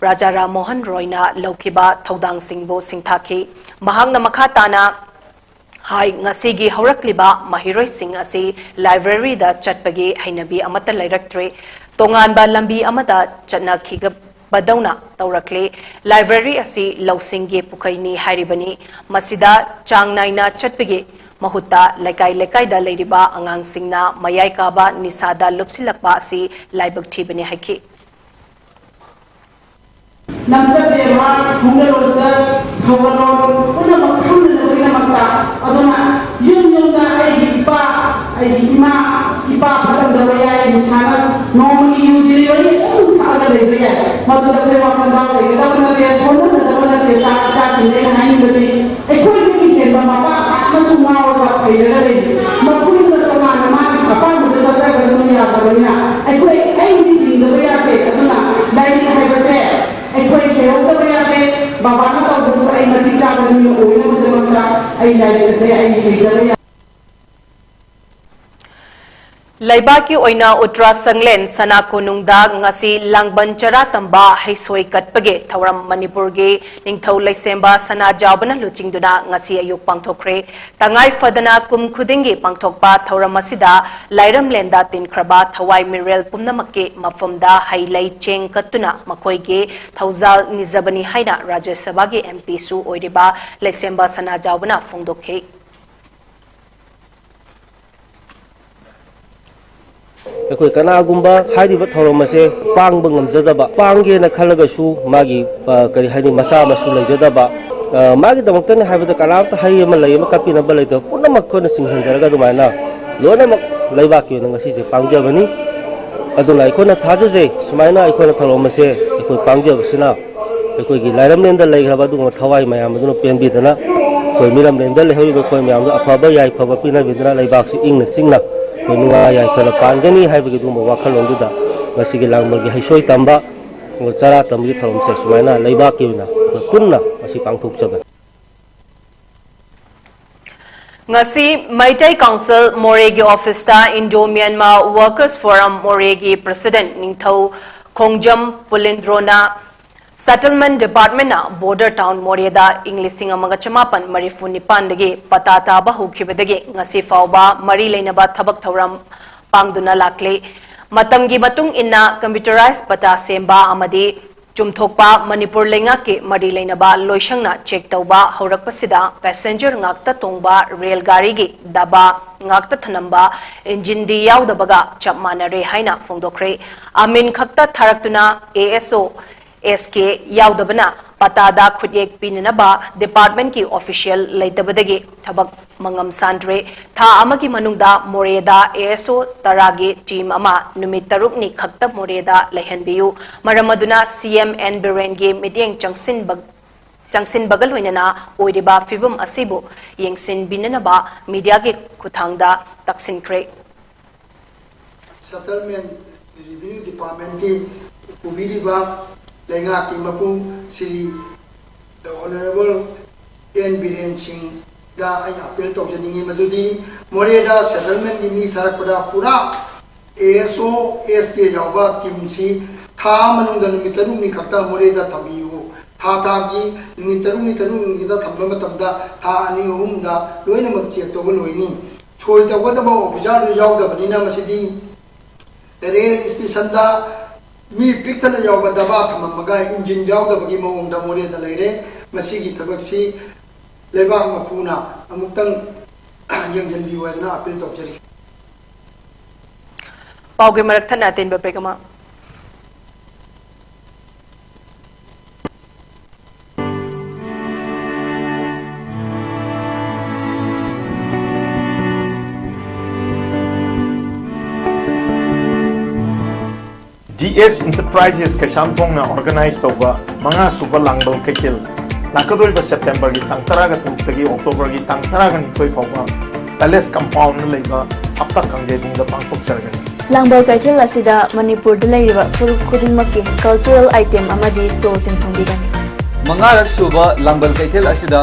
ꯔꯥꯖꯥ ꯔꯥꯝ ꯃꯣꯍꯟ ꯔꯣꯏꯅ ꯂꯧꯈꯤꯕ ꯊꯧꯗꯥꯡꯁꯤꯡꯕꯨ ꯁꯤꯡꯊꯥꯈꯤ꯫ ꯃꯍꯥꯛꯅ ꯃꯈꯥ ꯇꯥꯅ ꯍꯥꯏ, ꯉꯁꯤꯒꯤ ꯍꯧꯔꯛꯂꯤꯕ ꯃꯍꯩꯔꯣꯏꯁꯤꯡ ꯑꯁꯤ ꯂꯥꯏꯕ꯭ꯔꯦꯔꯤꯗ ꯆꯠꯄꯒꯤ ꯍꯩꯅꯕꯤ ꯑꯃꯠꯇ ꯂꯩꯔꯛꯇ꯭ꯔꯦ꯫ ꯇꯣꯉꯥꯟꯕ ꯂꯝꯕꯤ ꯑꯃꯗ ꯆꯠꯅꯈꯤꯕꯗꯧꯅ ꯇꯧꯔꯛꯂꯦ꯫ ꯂꯥꯏꯕ꯭ꯔꯦꯔꯤ ꯑꯁꯤ ꯂꯧꯁꯤꯡꯒꯤ ꯄꯨꯈꯩꯅꯤ ꯍꯥꯏꯔꯤꯕꯅꯤ꯫ ꯃꯁꯤꯗ ꯆꯥꯡ ꯅꯥꯏꯅ ꯆꯠꯄꯒꯤ ꯃꯍꯨꯠꯇ ꯂꯩꯀꯥꯏ ꯂꯩꯀꯥꯏꯗ ꯂꯩꯔꯤꯕ ꯑꯉꯥꯡꯁꯤꯡꯅ ꯃꯌꯥꯏ ꯀꯥꯕ ꯅꯤꯁꯥꯗ ꯂꯨꯞꯁꯤꯜꯂꯛꯄ ꯑꯁꯤ ꯂꯥꯏꯕꯛ ꯊꯤꯕꯅꯤ ꯍꯥꯏꯈꯤ꯫ ꯅꯝꯆꯠ ꯕꯦꯕꯥꯔ, ꯈꯣꯡꯂꯣꯏ ꯂꯣꯟꯆꯠ, ꯊꯧꯒꯜꯂꯣꯟ ꯄꯨꯝꯅꯃꯛ ꯈꯪꯅꯅꯕꯒꯤꯗꯃꯛꯇ, ꯑꯗꯨꯅ ꯌꯨꯝ ꯌꯨꯝꯗ ꯑꯩꯒꯤ ꯏꯄꯥ, ꯑꯩꯒꯤ ꯏꯃꯥ, ꯏꯄꯥ ꯐꯠꯂꯝꯗꯕ ꯌꯥꯏ, ꯅꯤꯁꯥꯅ ꯅꯣꯡꯃꯒꯤ ꯌꯨ ꯗꯤꯂꯤꯚꯔꯤ ꯑꯗꯨꯝ ꯊꯛꯑꯒ ꯂꯩꯕ ꯌꯥꯏ꯫ ꯃꯗꯨꯗ ꯑꯩꯈꯣꯏ ꯋꯥꯈꯜ ꯂꯩꯒꯗꯕ ꯅꯠꯇꯦ, ꯁꯣꯟꯊꯒꯗꯕ ꯅꯠꯇꯦ꯫ ꯏꯆꯥ, ꯏꯆꯥꯁꯤꯡꯗ ꯑꯩꯅ ꯍꯥꯏꯅꯤꯡꯕꯗꯤ, ꯑꯩꯈꯣꯏꯗꯒꯤ ꯍꯦꯟꯕ ꯃꯄꯥ ꯑꯃꯁꯨ ꯉꯥꯎꯔꯒ ꯐꯩꯔꯒ ꯂꯩ꯫ ꯃꯈꯣꯏꯅ ꯇꯣꯉꯥꯟꯅ ꯃꯥꯒꯤ ꯑꯄꯥꯝꯕꯗ ꯆꯠꯆꯈ꯭ꯔꯁꯅꯨ, ꯌꯥꯗꯕꯅꯤꯅ ꯑꯩꯈꯣꯏ, ꯑꯩꯗꯤ ꯍꯤꯡꯗꯕ ꯌꯥꯗꯦ꯫ ꯑꯗꯨꯅ ꯂꯥꯏꯔꯤꯛ ꯍꯥꯏꯕꯁꯦ ꯑꯩꯈꯣꯏ ꯍꯩꯍꯧꯗꯕ ꯌꯥꯗꯦ꯫ ꯕꯕꯥꯅ ꯇꯧꯕꯁꯨ ꯑꯩ ꯃꯇꯤꯛ ꯆꯥꯕ ꯃꯤ ꯑꯣꯏꯅꯕꯒꯤꯗꯃꯛꯇ ꯑꯩ ꯂꯥꯏꯔꯤꯛ ꯑꯁꯦ ꯑꯩ ꯍꯩꯇꯕ ꯌꯥꯗꯦ꯫ ꯂꯩꯕꯥꯛꯀꯤ ꯑꯣꯏꯅ ꯎꯇ꯭ꯔꯥ ꯁꯪꯂꯦꯟ ꯁꯅꯥ ꯀꯣꯅꯨꯡꯗ ꯉꯁꯤ ꯂꯥꯡꯕꯟ ꯆꯔꯥ ꯇꯝꯕ ꯍꯩꯁꯣꯏ ꯀꯠꯄꯒꯤ ꯊꯧꯔꯝ ꯃꯅꯤꯄꯨꯔꯒꯤ ꯅꯤꯡꯊꯧ ꯂꯩꯁꯦꯝꯕ ꯁꯅꯥꯖꯥꯎꯕꯅ ꯂꯨꯆꯤꯡꯗꯨꯅ ꯉꯁꯤ ꯑꯌꯨꯛ ꯄꯥꯡꯊꯣꯛꯈ꯭ꯔꯦ꯫ ꯇꯉꯥꯏ ꯐꯗꯅ ꯀꯨꯝ ꯈꯨꯗꯤꯡꯒꯤ ꯄꯥꯡꯊꯣꯛꯄ ꯊꯧꯔꯝ ꯑꯁꯤꯗ ꯂꯥꯏꯔꯝꯂꯦꯟꯗ ꯇꯤꯟꯈ꯭ꯔꯕ ꯊꯋꯥꯏ ꯃꯤꯔꯦꯜ ꯄꯨꯝꯅꯃꯛꯀꯤ ꯃꯐꯝꯗ ꯍꯩ ꯂꯩ ꯆꯦꯡ ꯀꯠꯇꯨꯅ ꯃꯈꯣꯏꯒꯤ ꯊꯧꯖꯥꯜ ꯅꯤꯖꯕꯅꯤ ꯍꯥꯏꯅ ꯔꯥꯖ꯭ꯌ ꯁꯚꯥꯒꯤ ꯑꯦꯝ ꯄꯤꯁꯨ ꯑꯣꯏꯔꯤꯕ ꯂꯩꯁꯦꯝꯕ ꯁꯅꯥꯖꯥꯎꯕꯅ ꯐꯣꯡꯗꯣꯛꯈꯤ꯫ ꯑꯩꯈꯣꯏ ꯀꯅꯥꯒꯨꯝꯕ ꯍꯥꯏꯔꯤꯕ ꯊꯧꯔꯝ ꯑꯁꯦ ꯄꯥꯡꯕ ꯉꯝꯖꯗꯕ, ꯄꯥꯡꯒꯦꯅ ꯈꯜꯂꯒꯁꯨ ꯃꯥꯒꯤ, ꯑ, ꯀꯔꯤ ꯍꯥꯏꯅꯤ, ꯃꯆꯥ ꯃꯁꯨ ꯂꯩꯖꯗꯕ, ꯑ, ꯃꯥꯒꯤꯗꯃꯛꯇꯅꯤ ꯍꯥꯏꯕꯗ ꯀꯅꯥꯝꯇ ꯍꯩ ꯑꯃ ꯂꯩ ꯑꯃ ꯀꯠꯄꯤꯅꯕ ꯂꯩꯇꯕ ꯄꯨꯝꯅꯃꯛ ꯑꯩꯈꯣꯏꯅ ꯆꯤꯡꯁꯤꯟꯖꯔꯒ ꯑꯗꯨꯃꯥꯏꯅ ꯂꯣꯏꯅꯃꯛ ꯂꯩꯕꯥꯛꯀꯤ ꯑꯣꯏꯅ ꯉꯁꯤꯁꯦ ꯄꯥꯡꯖꯕꯅꯤ꯫ ꯑꯗꯨꯅ ꯑꯩꯈꯣꯏꯅ ꯊꯥꯖꯖꯩ, ꯁꯨꯃꯥꯏꯅ ꯑꯩꯈꯣꯏꯅ ꯊꯧꯔꯝ ꯑꯁꯦ ꯑꯩꯈꯣꯏ ꯄꯥꯡꯖꯕꯁꯤꯅ ꯑꯩꯈꯣꯏꯒꯤ ꯂꯥꯏꯔꯝꯂꯦꯟꯗ ꯂꯩꯈ꯭ꯔꯕ ꯑꯗꯨꯒꯨꯝꯕ ꯊꯋꯥꯏ ꯃꯌꯥꯝ ꯑꯗꯨꯅ ꯄꯦꯟꯕꯤꯗꯅ ꯑꯩꯈꯣꯏ ꯃꯤꯔꯝꯂꯦꯟꯗ ꯂꯩꯍꯧꯔꯤꯕ ꯑꯩꯈꯣꯏ ꯃꯌꯥꯝꯗ ꯑꯐꯕ ꯌꯥꯏꯐꯕ ꯄꯤꯅꯕꯤꯗꯨꯅ ꯂꯩꯕꯥꯛꯁꯤ ꯏꯪꯅ ꯆꯤꯡꯅ ꯑꯩꯈꯣꯏ ꯅꯨꯡꯉꯥꯏ ꯌꯥꯏꯐꯅ ꯄꯥꯟꯒꯅꯤ ꯍꯥꯏꯕꯒꯤ ꯑꯗꯨꯒꯨꯝꯕ ꯋꯥꯈꯜꯂꯣꯟꯗꯨꯗ ꯉꯁꯤꯒꯤ ꯂꯥꯡꯕꯜꯒꯤ ꯍꯩꯁꯣꯏ ꯇꯝꯕ ꯆꯔꯥ ꯇꯝꯕꯒꯤ ꯊꯧꯔꯝꯁꯦ ꯁꯨꯃꯥꯏꯅ ꯂꯩꯕꯥꯛꯀꯤ ꯑꯣꯏꯅ ꯑꯩꯈꯣꯏ ꯄꯨꯟꯅ ꯉꯁꯤ ꯄꯥꯡꯊꯣꯛꯆꯕꯅꯤ꯫ ꯉꯁꯤ ꯃꯩꯇꯩ ꯀꯥꯎꯟꯁꯤꯜ ꯃꯣꯔꯦꯒꯤ ꯑꯣꯐꯤꯁꯇ Indo Myanmar Workers Forum ꯃꯣꯔꯦꯒꯤ ꯄ꯭ꯔꯁꯤꯗꯦꯟꯠ ꯅꯤꯡꯊꯧ ꯈꯣꯡꯖꯝ ꯄꯨꯂꯤꯟꯗ꯭ꯔꯣꯅ ꯁꯦꯇꯜꯃꯦꯟꯠ ꯗꯤꯄꯥꯔꯠꯃꯦꯟꯠꯅ ꯕꯣꯔꯗꯔ ꯇꯥꯎꯟ ꯃꯣꯔꯦꯗ ꯏꯪ ꯂꯤꯁꯤꯡ ꯑꯃꯒ ꯆꯃꯥꯄꯟ ꯃꯔꯤꯐꯨ ꯅꯤꯄꯥꯟꯗꯒꯤ ꯄꯇꯥ ꯇꯥꯕ ꯍꯧꯈꯤꯕꯗꯒꯤ ꯉꯁꯤ ꯐꯥꯎꯕ ꯃꯔꯤ ꯂꯩꯅꯕ ꯊꯕꯛ ꯊꯧꯔꯝ ꯄꯥꯡꯗꯨꯅ ꯂꯥꯛꯂꯤ꯫ ꯃꯇꯝꯒꯤ ꯃꯇꯨꯡ ꯏꯟꯅ ꯀꯝꯄ꯭ꯌꯨꯇꯔꯥꯏꯖ ꯄꯇꯥ ꯁꯦꯝꯕ ꯑꯃꯗꯤ ꯆꯨꯝꯊꯣꯛꯄ ꯃꯅꯤꯄꯨꯔ ꯂꯩꯉꯥꯛꯀꯤ ꯃꯔꯤ ꯂꯩꯅꯕ ꯂꯣꯏꯁꯪꯅ ꯆꯦꯛ ꯇꯧꯕ ꯍꯧꯔꯛꯄꯁꯤꯗ ꯄꯦꯁꯦꯟꯖꯔ ꯉꯥꯛꯇ ꯇꯣꯡꯕ ꯔꯦꯜ ꯒꯥꯔꯤꯒꯤ ꯗꯕꯥ ꯉꯥꯛꯇ ꯊꯅꯝꯕ ꯏꯟꯖꯤꯟꯗꯤ ꯌꯥꯎꯗꯕꯒ ꯆꯞ ꯃꯥꯟꯅꯔꯦ ꯍꯥꯏꯅ ꯐꯣꯡꯗꯣꯛꯈ꯭ꯔꯦ꯫ ꯑꯃꯤꯟ ꯈꯛꯇ ꯊꯥꯔꯛꯇꯨꯅ ꯑꯦ ꯑꯦꯁ ꯑꯣ, ꯑꯦꯁ ꯀꯦ ꯌꯥꯎꯗꯕꯅ ꯄꯇꯥꯗ ꯈꯨꯠꯌꯦꯛ ꯄꯤꯅꯅꯕ ꯗꯤꯄꯥꯔꯠꯃꯦꯟꯠꯀꯤ ꯑꯣꯐꯤꯁꯤꯌꯦꯜ ꯂꯩꯇꯕꯗꯒꯤ ꯊꯕꯛ ꯃꯉꯝ ꯁꯥꯟꯗ꯭ꯔꯦ꯫ ꯊꯥ ꯑꯃꯒꯤ ꯃꯅꯨꯡꯗ ꯃꯣꯔꯦꯗ ꯑꯦ ꯑꯦꯁ ꯑꯣ ꯇꯔꯥꯒꯤ ꯇꯤꯝ ꯑꯃ ꯅꯨꯃꯤꯠ ꯇꯔꯨꯛꯅꯤ ꯈꯛꯇ ꯃꯣꯔꯦꯗ ꯂꯩꯍꯟꯕꯤꯌꯨ꯫ ꯃꯔꯝ ꯑꯗꯨꯅ ꯁꯤ ꯑꯦꯝ ꯑꯦꯟ ꯕꯤꯔꯦꯟꯒꯤ ꯃꯤꯠꯌꯦꯡ ꯆꯪꯁꯤꯟꯕ-, ꯆꯪꯁꯤꯟꯕꯒ ꯂꯣꯏꯅꯅ ꯑꯣꯏꯔꯤꯕ ꯐꯤꯕꯝ ꯑꯁꯤꯕꯨ ꯌꯦꯡꯁꯤꯟꯕꯤꯅꯅꯕ ꯃꯤꯗꯤꯌꯥꯒꯤ ꯈꯨꯠꯊꯥꯡꯗ ꯇꯛꯁꯤꯟꯈ꯭ꯔꯦ꯫ ꯁꯦꯇꯜꯃꯦꯟꯠ ꯔꯦꯚꯤꯅ꯭ꯌꯨ ꯗꯤꯄꯥꯔꯠꯃꯦꯟꯠꯀꯤ ꯄꯨꯕꯤꯔꯤꯕ ꯂꯩꯉꯥꯛꯀꯤ ꯃꯄꯨ Shri The Honourable N Biren Singh ꯗ ꯑꯩ ꯑꯄꯤꯜ ꯇꯧꯖꯅꯤꯡꯉꯤ, ꯃꯗꯨꯗꯤ ꯃꯣꯔꯦꯗ ꯁꯦꯇꯜꯃꯦꯟꯒꯤ ꯃꯤ ꯊꯥꯔꯛꯄꯗ ꯄꯨꯔꯥ ꯑꯦ ꯑꯦꯁ ꯑꯣ, ꯑꯦꯁ ꯀꯦ ꯌꯥꯎꯕ ꯇꯤꯝꯁꯤ ꯊꯥ ꯑꯃ ꯃꯅꯨꯡꯗ ꯅꯨꯃꯤꯠ ꯇꯔꯨꯛꯅꯤ ꯈꯛꯇ ꯃꯣꯔꯦꯗ ꯊꯝꯕꯤꯌꯨ꯫ ꯊꯥ ꯊꯥꯒꯤ ꯅꯨꯃꯤꯠ ꯇꯔꯨꯛꯅꯤ, ꯇꯔꯨꯛꯅꯤ ꯈꯛꯇ ꯊꯝꯕ ꯃꯇꯝꯗ ꯊꯥ ꯑꯅꯤ ꯑꯍꯨꯝꯗ ꯂꯣꯏꯅꯃꯛ ꯆꯦꯛ ꯇꯧꯕ ꯂꯣꯏꯅꯤ꯫ ꯁꯣꯏ ꯇꯧꯒꯗꯕ ꯑꯣꯐꯤꯁꯥꯔꯗꯨ ꯌꯥꯎꯗꯕꯅꯤꯅ ꯃꯁꯤꯗꯤ ꯔꯦꯜ ꯏꯁꯇꯦꯁꯟꯗ ꯃꯤ ꯄꯤꯛ ꯊꯟꯅ ꯌꯥꯎꯕ ꯗꯕꯥ ꯊꯝꯃꯝꯃꯒ ꯏꯟꯖꯤꯟ ꯌꯥꯎꯗꯕꯒꯤ ꯃꯑꯣꯡꯗ ꯃꯣꯔꯦꯗ ꯂꯩꯔꯦ꯫ ꯃꯁꯤꯒꯤ ꯊꯕꯛꯁꯤ ꯂꯩꯕꯥꯛ ꯃꯄꯨꯅ ꯑꯃꯨꯛꯇꯪ ꯌꯦꯡꯁꯤꯟꯕꯤꯌꯨ ꯍꯥꯏꯗꯅ ꯑꯄꯤꯜ ꯇꯧꯖꯔꯤ꯫ ꯄꯥꯎꯒꯤ ꯃꯔꯛ ꯊꯠꯅ ꯑꯇꯦꯟꯕ ꯕ꯭ꯔꯦꯛ ꯑꯃ꯫ ꯗꯤ ꯑꯦꯁ ꯏꯟꯇꯔꯄ꯭ꯔꯥꯏꯖꯦꯁ ꯀꯩꯁꯥꯝꯊꯣꯡꯅ ꯑꯣꯔꯒꯅꯥꯏꯖ ꯇꯧꯕ ꯃꯉꯥ ꯁꯨꯕ ꯂꯥꯡꯕꯜ ꯀꯩꯊꯦꯜ ꯂꯥꯛꯀꯗꯧꯔꯤꯕ ꯁꯦꯞꯇꯦꯝꯕꯔꯒꯤ ꯇꯥꯡ ꯇꯔꯥꯒ ꯇꯔꯨꯛꯇꯒꯤ ꯑꯣꯛꯇꯣꯕꯔꯒꯤ ꯇꯥꯡ ꯇꯔꯥꯒ ꯅꯤꯊꯣꯏ ꯐꯥꯎꯕ ꯄꯦꯂꯦꯁ ꯀꯝꯄꯥꯎꯟꯗ ꯂꯩꯕ ꯍꯞꯇꯥ ꯀꯥꯡꯖꯩꯕꯨꯡꯗ ꯄꯥꯡꯊꯣꯛꯆꯔꯒꯅꯤ꯫ ꯂꯥꯡꯕꯜ ꯀꯩꯊꯦꯜ ꯑꯁꯤꯗ ꯃꯅꯤꯄꯨꯔꯗ ꯂꯩꯔꯤꯕ ꯐꯨꯔꯨꯞ ꯈꯨꯗꯤꯡꯃꯛꯀꯤ ꯀꯜꯆꯔꯦꯜ ꯑꯥꯏꯇꯦꯝ ꯑꯃꯗꯤ ꯁ꯭ꯇꯣꯜꯁꯤꯡ ꯐꯪꯕꯤꯒꯅꯤ꯫ ꯃꯉꯥꯔꯛ ꯁꯨꯕ ꯂꯥꯡꯕꯜ ꯀꯩꯊꯦꯜ ꯑꯁꯤꯗ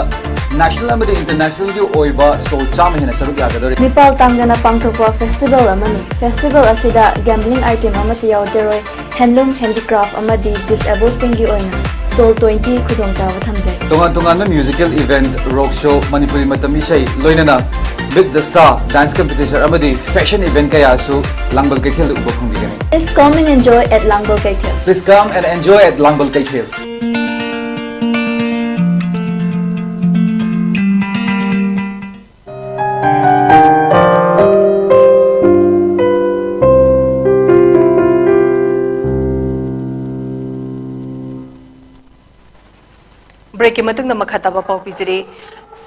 ꯅꯦꯁꯅꯦꯜ ꯑꯃꯗꯤ ꯏꯟꯇꯔꯅꯦꯁꯅꯦꯜꯒꯤ ꯑꯣꯏꯕ ꯁ꯭ꯇꯣꯜ ꯆꯥꯝꯃ ꯍꯦꯟꯅ ꯁꯔꯨꯛ ꯌꯥꯒꯗꯧꯔꯤ꯫ ꯃꯤꯄꯥꯜ ꯇꯥꯡꯗꯅ ꯄꯥꯡꯊꯣꯛꯄ ꯐꯦꯁꯇꯤꯚꯦꯜ ꯑꯃꯅꯤ꯫ ꯐꯦꯁꯇꯤꯚꯦꯜ ꯑꯁꯤꯗ ꯒꯦꯝꯕ꯭ꯂꯤꯡ ꯑꯥꯏꯇꯦꯝ ꯑꯃꯠꯇ ꯌꯥꯎꯖꯔꯣꯏ꯫ ꯍꯦꯟꯂꯨꯝ, ꯍꯦꯟꯗꯤꯀ꯭ꯔꯥꯐ ꯑꯃꯗꯤ ꯗꯤꯁꯑꯦꯕꯜꯁꯤꯡꯒꯤ ꯑꯣꯏꯅ ꯁ꯭ꯇꯣꯜ ꯇ꯭ꯋꯦꯟꯇꯤ ꯈꯨꯗꯣꯡꯆꯥꯕ ꯊꯝꯖꯩ꯫ ꯇꯣꯉꯥꯟ ꯇꯣꯉꯥꯟꯕ ꯃ꯭ꯌꯨꯖꯤꯀꯦꯜ ꯏꯚꯦꯟꯠ, ꯔꯣꯛ ꯁꯣ, ꯃꯅꯤꯄꯨꯔꯤ ꯃꯇꯝ ꯏꯁꯩ, ꯂꯣꯏꯅꯅ Meet the Star, dance competition ꯑꯃꯗꯤ ꯐꯦꯁꯟ ꯏꯚꯦꯟꯠ ꯀꯌꯥꯁꯨ ꯂꯥꯡꯕꯜ ꯀꯩꯊꯦꯜꯗ ꯎꯕ ꯐꯪꯕꯤꯒꯅꯤ꯫ Please come and enjoy at ꯂꯥꯡꯕꯜ ꯀꯩꯊꯦꯜ꯫ Please come and enjoy at ꯂꯥꯡꯕꯜ ꯀꯩꯊꯦꯜ꯫ ꯕ꯭ꯔꯦꯛꯀꯤ ꯃꯇꯨꯡꯗ ꯃꯈꯥ ꯇꯥꯕ ꯄꯥꯎ ꯄꯤꯖꯔꯤ꯫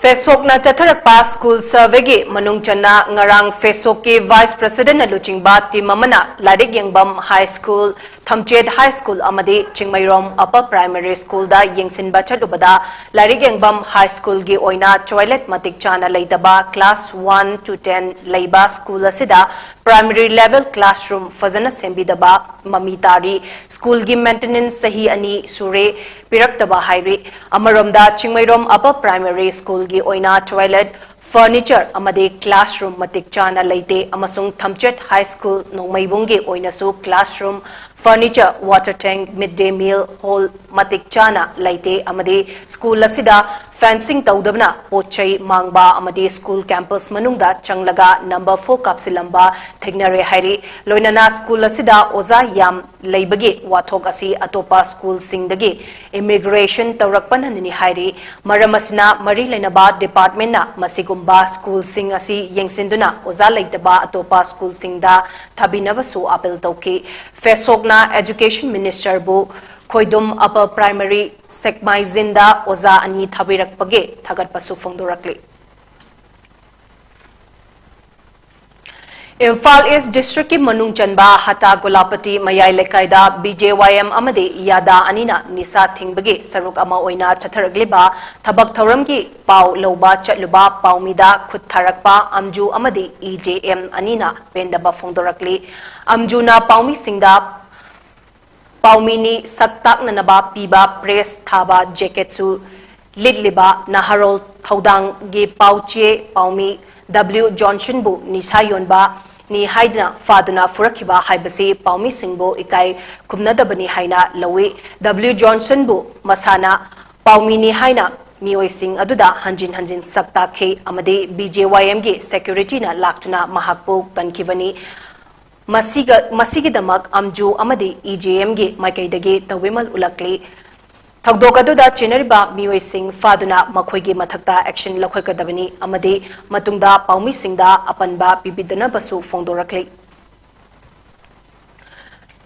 ꯐꯦꯁꯣꯛꯅ ꯆꯠꯊꯔꯛꯄ ꯁ꯭ꯀꯨꯜ ꯁꯔꯚꯦꯒꯤ ꯃꯅꯨꯡ ꯆꯟꯅ ꯉꯔꯥꯡ ꯐꯦꯁꯣꯛꯀꯤ ꯚꯥꯏꯁ ꯄ꯭ꯔꯁꯤꯗꯦꯟꯠꯅ ꯂꯨꯆꯤꯡꯕ ꯇꯤꯝ ꯑꯃꯅ ꯂꯥꯏꯔꯤꯛ ꯌꯦꯡꯐꯝ ꯍꯥꯏ ꯁ꯭ꯀꯨꯜ, ꯊꯝꯆꯦꯠ ꯍꯥꯏ ꯁ꯭ꯀꯨꯜ ꯑꯃꯗꯤ ꯆꯤꯡꯃꯩꯔꯣꯡ ꯑꯞꯄꯔ ꯄ꯭ꯔꯥꯏꯃꯔꯤ ꯁ꯭ꯀꯨꯜꯗ ꯌꯦꯡꯁꯤꯟꯕ ꯆꯠꯂꯨꯕꯗ ꯂꯥꯏꯔꯤꯛ ꯌꯦꯡꯐꯝ ꯍꯥꯏ ꯁ꯭ꯀꯨꯜꯒꯤ ꯑꯣꯏꯅ ꯇꯣꯏꯂꯦꯠ ꯃꯇꯤꯛ ꯆꯥꯅ ꯂꯩꯇꯕ ꯀ꯭ꯂꯥꯁ ꯋꯥꯟ ꯇꯨ ꯇꯦꯟ ꯂꯩꯕ ꯁ꯭ꯀꯨꯜ ꯑꯁꯤꯗ primary level classroom ꯐꯖꯅ ꯁꯦꯝꯕꯤꯗꯕ ꯃꯃꯤ ꯇꯥꯔꯤ꯫ ꯁ꯭ꯀꯨꯜꯒꯤ maintenance ꯆꯍꯤ ꯑꯅꯤ ꯁꯨꯔꯦ ꯄꯤꯔꯛꯇꯕ ꯍꯥꯏꯔꯤ꯫ ꯑꯃꯔꯣꯝꯗ ꯆꯤꯡꯃꯩꯔꯣꯝ Upper Primary Schoolꯒꯤ ꯑꯣꯏꯅ toilet, furniture ꯑꯃꯗꯤ classroom ꯃꯇꯤꯛ ꯆꯥꯅ ꯂꯩꯇꯦ ꯑꯃꯁꯨꯡ ꯊꯝꯆꯦꯠ High School ꯅꯣꯡꯃꯩꯕꯨꯡꯒꯤ ꯑꯣꯏꯅꯁꯨ classroom, furniture, water tank, mid day meal hall ꯃꯇꯤꯛ ꯆꯥꯅ ꯂꯩꯇꯦ ꯑꯃꯗꯤ ꯁ꯭ꯀꯨꯜ ꯑꯁꯤꯗ fencing ꯇꯧꯗꯕꯅ ꯄꯣꯠ ꯆꯩ ꯃꯥꯡꯕ ꯑꯃꯗꯤ ꯁ꯭ꯀꯨꯜ campus ꯃꯅꯨꯡꯗ ꯆꯪꯂꯒ number four ꯀꯥꯞꯁꯤꯜꯂꯝꯕ ꯊꯦꯡꯅꯔꯦ ꯍꯥꯏꯔꯤ꯫ ꯂꯣꯏꯅꯅ ꯁ꯭ꯀꯨꯜ ꯑꯁꯤꯗ ꯑꯣꯖꯥ ꯌꯥꯝ ꯂꯩꯕꯒꯤ ꯋꯥꯊꯣꯛ ꯑꯁꯤ ꯑꯇꯣꯞꯄ ꯁ꯭ꯀꯨꯜꯁꯤꯡꯗꯒꯤ immigration ꯇꯧꯔꯛꯄꯅꯅꯤ ꯍꯥꯏꯔꯤ꯫ ꯃꯔꯝ ꯑꯁꯤꯅ ꯃꯔꯤ ꯂꯩꯅꯕ departmentꯅ ꯃꯁꯤꯒꯨꯝꯕ ꯁ꯭ꯀꯨꯜꯁꯤꯡ ꯑꯁꯤ ꯌꯦꯡꯁꯤꯟꯗꯨꯅ ꯑꯣꯖꯥ ꯂꯩꯇꯕ ꯑꯇꯣꯞꯄ ꯁ꯭ꯀꯨꯜꯁꯤꯡꯗ ꯊꯥꯕꯤꯅꯕꯁꯨ appeal ꯇꯧꯈꯤ꯫ ꯐꯦꯁꯣꯛꯅ Education Ministerꯕꯨ ꯈꯣꯏꯗꯨꯝ Upper Primary ꯁꯦꯛꯃꯥꯏꯖꯤꯟꯗ ꯑꯣꯖꯥ ꯑꯅꯤ ꯊꯥꯕꯤꯔꯛꯄꯒꯤ ꯊꯥꯒꯠꯄꯁꯨ ꯐꯣꯡꯗꯣꯔꯛꯂꯤ꯫ ꯏꯝꯐꯥꯜ East Districtꯀꯤ ꯃꯅꯨꯡ ꯆꯟꯕ ꯍꯇꯥ ꯒꯣꯂꯥꯄꯇꯤ ꯃꯌꯥꯏ ꯂꯩꯀꯥꯏꯗ BJYM ꯑꯃꯗꯤ ꯌꯥꯗꯥ ꯑꯅꯤꯅ ꯅꯤꯁꯥ ꯊꯤꯡꯕꯒꯤ ꯁꯔꯨꯛ ꯑꯃ ꯑꯣꯏꯅ ꯆꯠꯊꯔꯛꯂꯤꯕ ꯊꯕꯛ ꯊꯧꯔꯝꯒꯤ ꯄꯥꯎ ꯂꯧꯕ ꯆꯠꯂꯨꯕ ꯄꯥꯎꯃꯤꯗ ꯈꯨꯠ ꯊꯥꯔꯛꯄ ꯑꯝꯖꯨ ꯑꯃꯗꯤ EJM ꯑꯅꯤꯅ ꯄꯦꯟꯗꯕ ꯐꯣꯡꯗꯣꯔꯛꯂꯤ꯫ ꯑꯝꯖꯨꯅ ꯄꯥꯎꯃꯤꯁꯤꯡꯗ ꯄꯥꯎꯃꯤꯅꯤ ꯁꯛ ꯇꯥꯛꯅꯅꯕ ꯄꯤꯕ press ꯊꯥꯕ jacketꯁꯨ ꯂꯤꯠꯂꯤꯕ ꯅꯍꯥꯔꯣꯜ ꯊꯧꯗꯥꯡꯒꯤ ꯄꯥꯎꯆꯦ ꯄꯥꯎꯃꯤ W Johnsonꯕꯨ ꯅꯤꯁꯥ ꯌꯣꯟꯕꯅꯤ ꯍꯥꯏꯗꯨꯅ ꯐꯥꯗꯨꯅ ꯐꯨꯔꯛꯈꯤꯕ ꯍꯥꯏꯕꯁꯤ ꯄꯥꯎꯃꯤꯁꯤꯡꯕꯨ ꯏꯀꯥꯏ ꯈꯨꯝꯅꯗꯕꯅꯤ ꯍꯥꯏꯅ ꯂꯧꯏ꯫ W Johnsonꯕꯨ ꯃꯁꯥꯅ ꯄꯥꯎꯃꯤꯅꯤ ꯍꯥꯏꯅ ꯃꯤꯑꯣꯏꯁꯤꯡ ꯑꯗꯨꯗ ꯍꯟꯖꯤꯟ ꯍꯟꯖꯤꯟ ꯁꯛ ꯇꯥꯛꯈꯤ ꯑꯃꯗꯤ BJYMꯒꯤ securityꯅ ꯂꯥꯛꯇꯨꯅ ꯃꯍꯥꯛꯄꯨ ꯀꯟꯈꯤꯕꯅꯤ꯫ ꯃꯁꯤꯒ, ꯃꯁꯤꯒꯤꯗꯃꯛ ꯑꯝꯖꯨ ꯑꯃꯗꯤ EJMꯒꯤ ꯃꯥꯏꯀꯩꯗꯒꯤ ꯇꯧꯕꯤꯃꯜ ꯎꯠꯂꯛꯂꯤ꯫ ꯊꯧꯗꯣꯛ ꯑꯗꯨꯗ ꯆꯦꯟꯅꯔꯤꯕ ꯃꯤꯑꯣꯏꯁꯤꯡ ꯐꯥꯗꯨꯅ ꯃꯈꯣꯏꯒꯤ ꯃꯊꯛꯇ action ꯂꯧꯈꯠꯀꯗꯕꯅꯤ ꯑꯃꯗꯤ ꯃꯇꯨꯡꯗ ꯄꯥꯎꯃꯤꯁꯤꯡꯗ ꯑꯄꯟꯕ ꯄꯤꯕꯤꯗꯅꯕꯁꯨ ꯐꯣꯡꯗꯣꯔꯛꯂꯤ꯫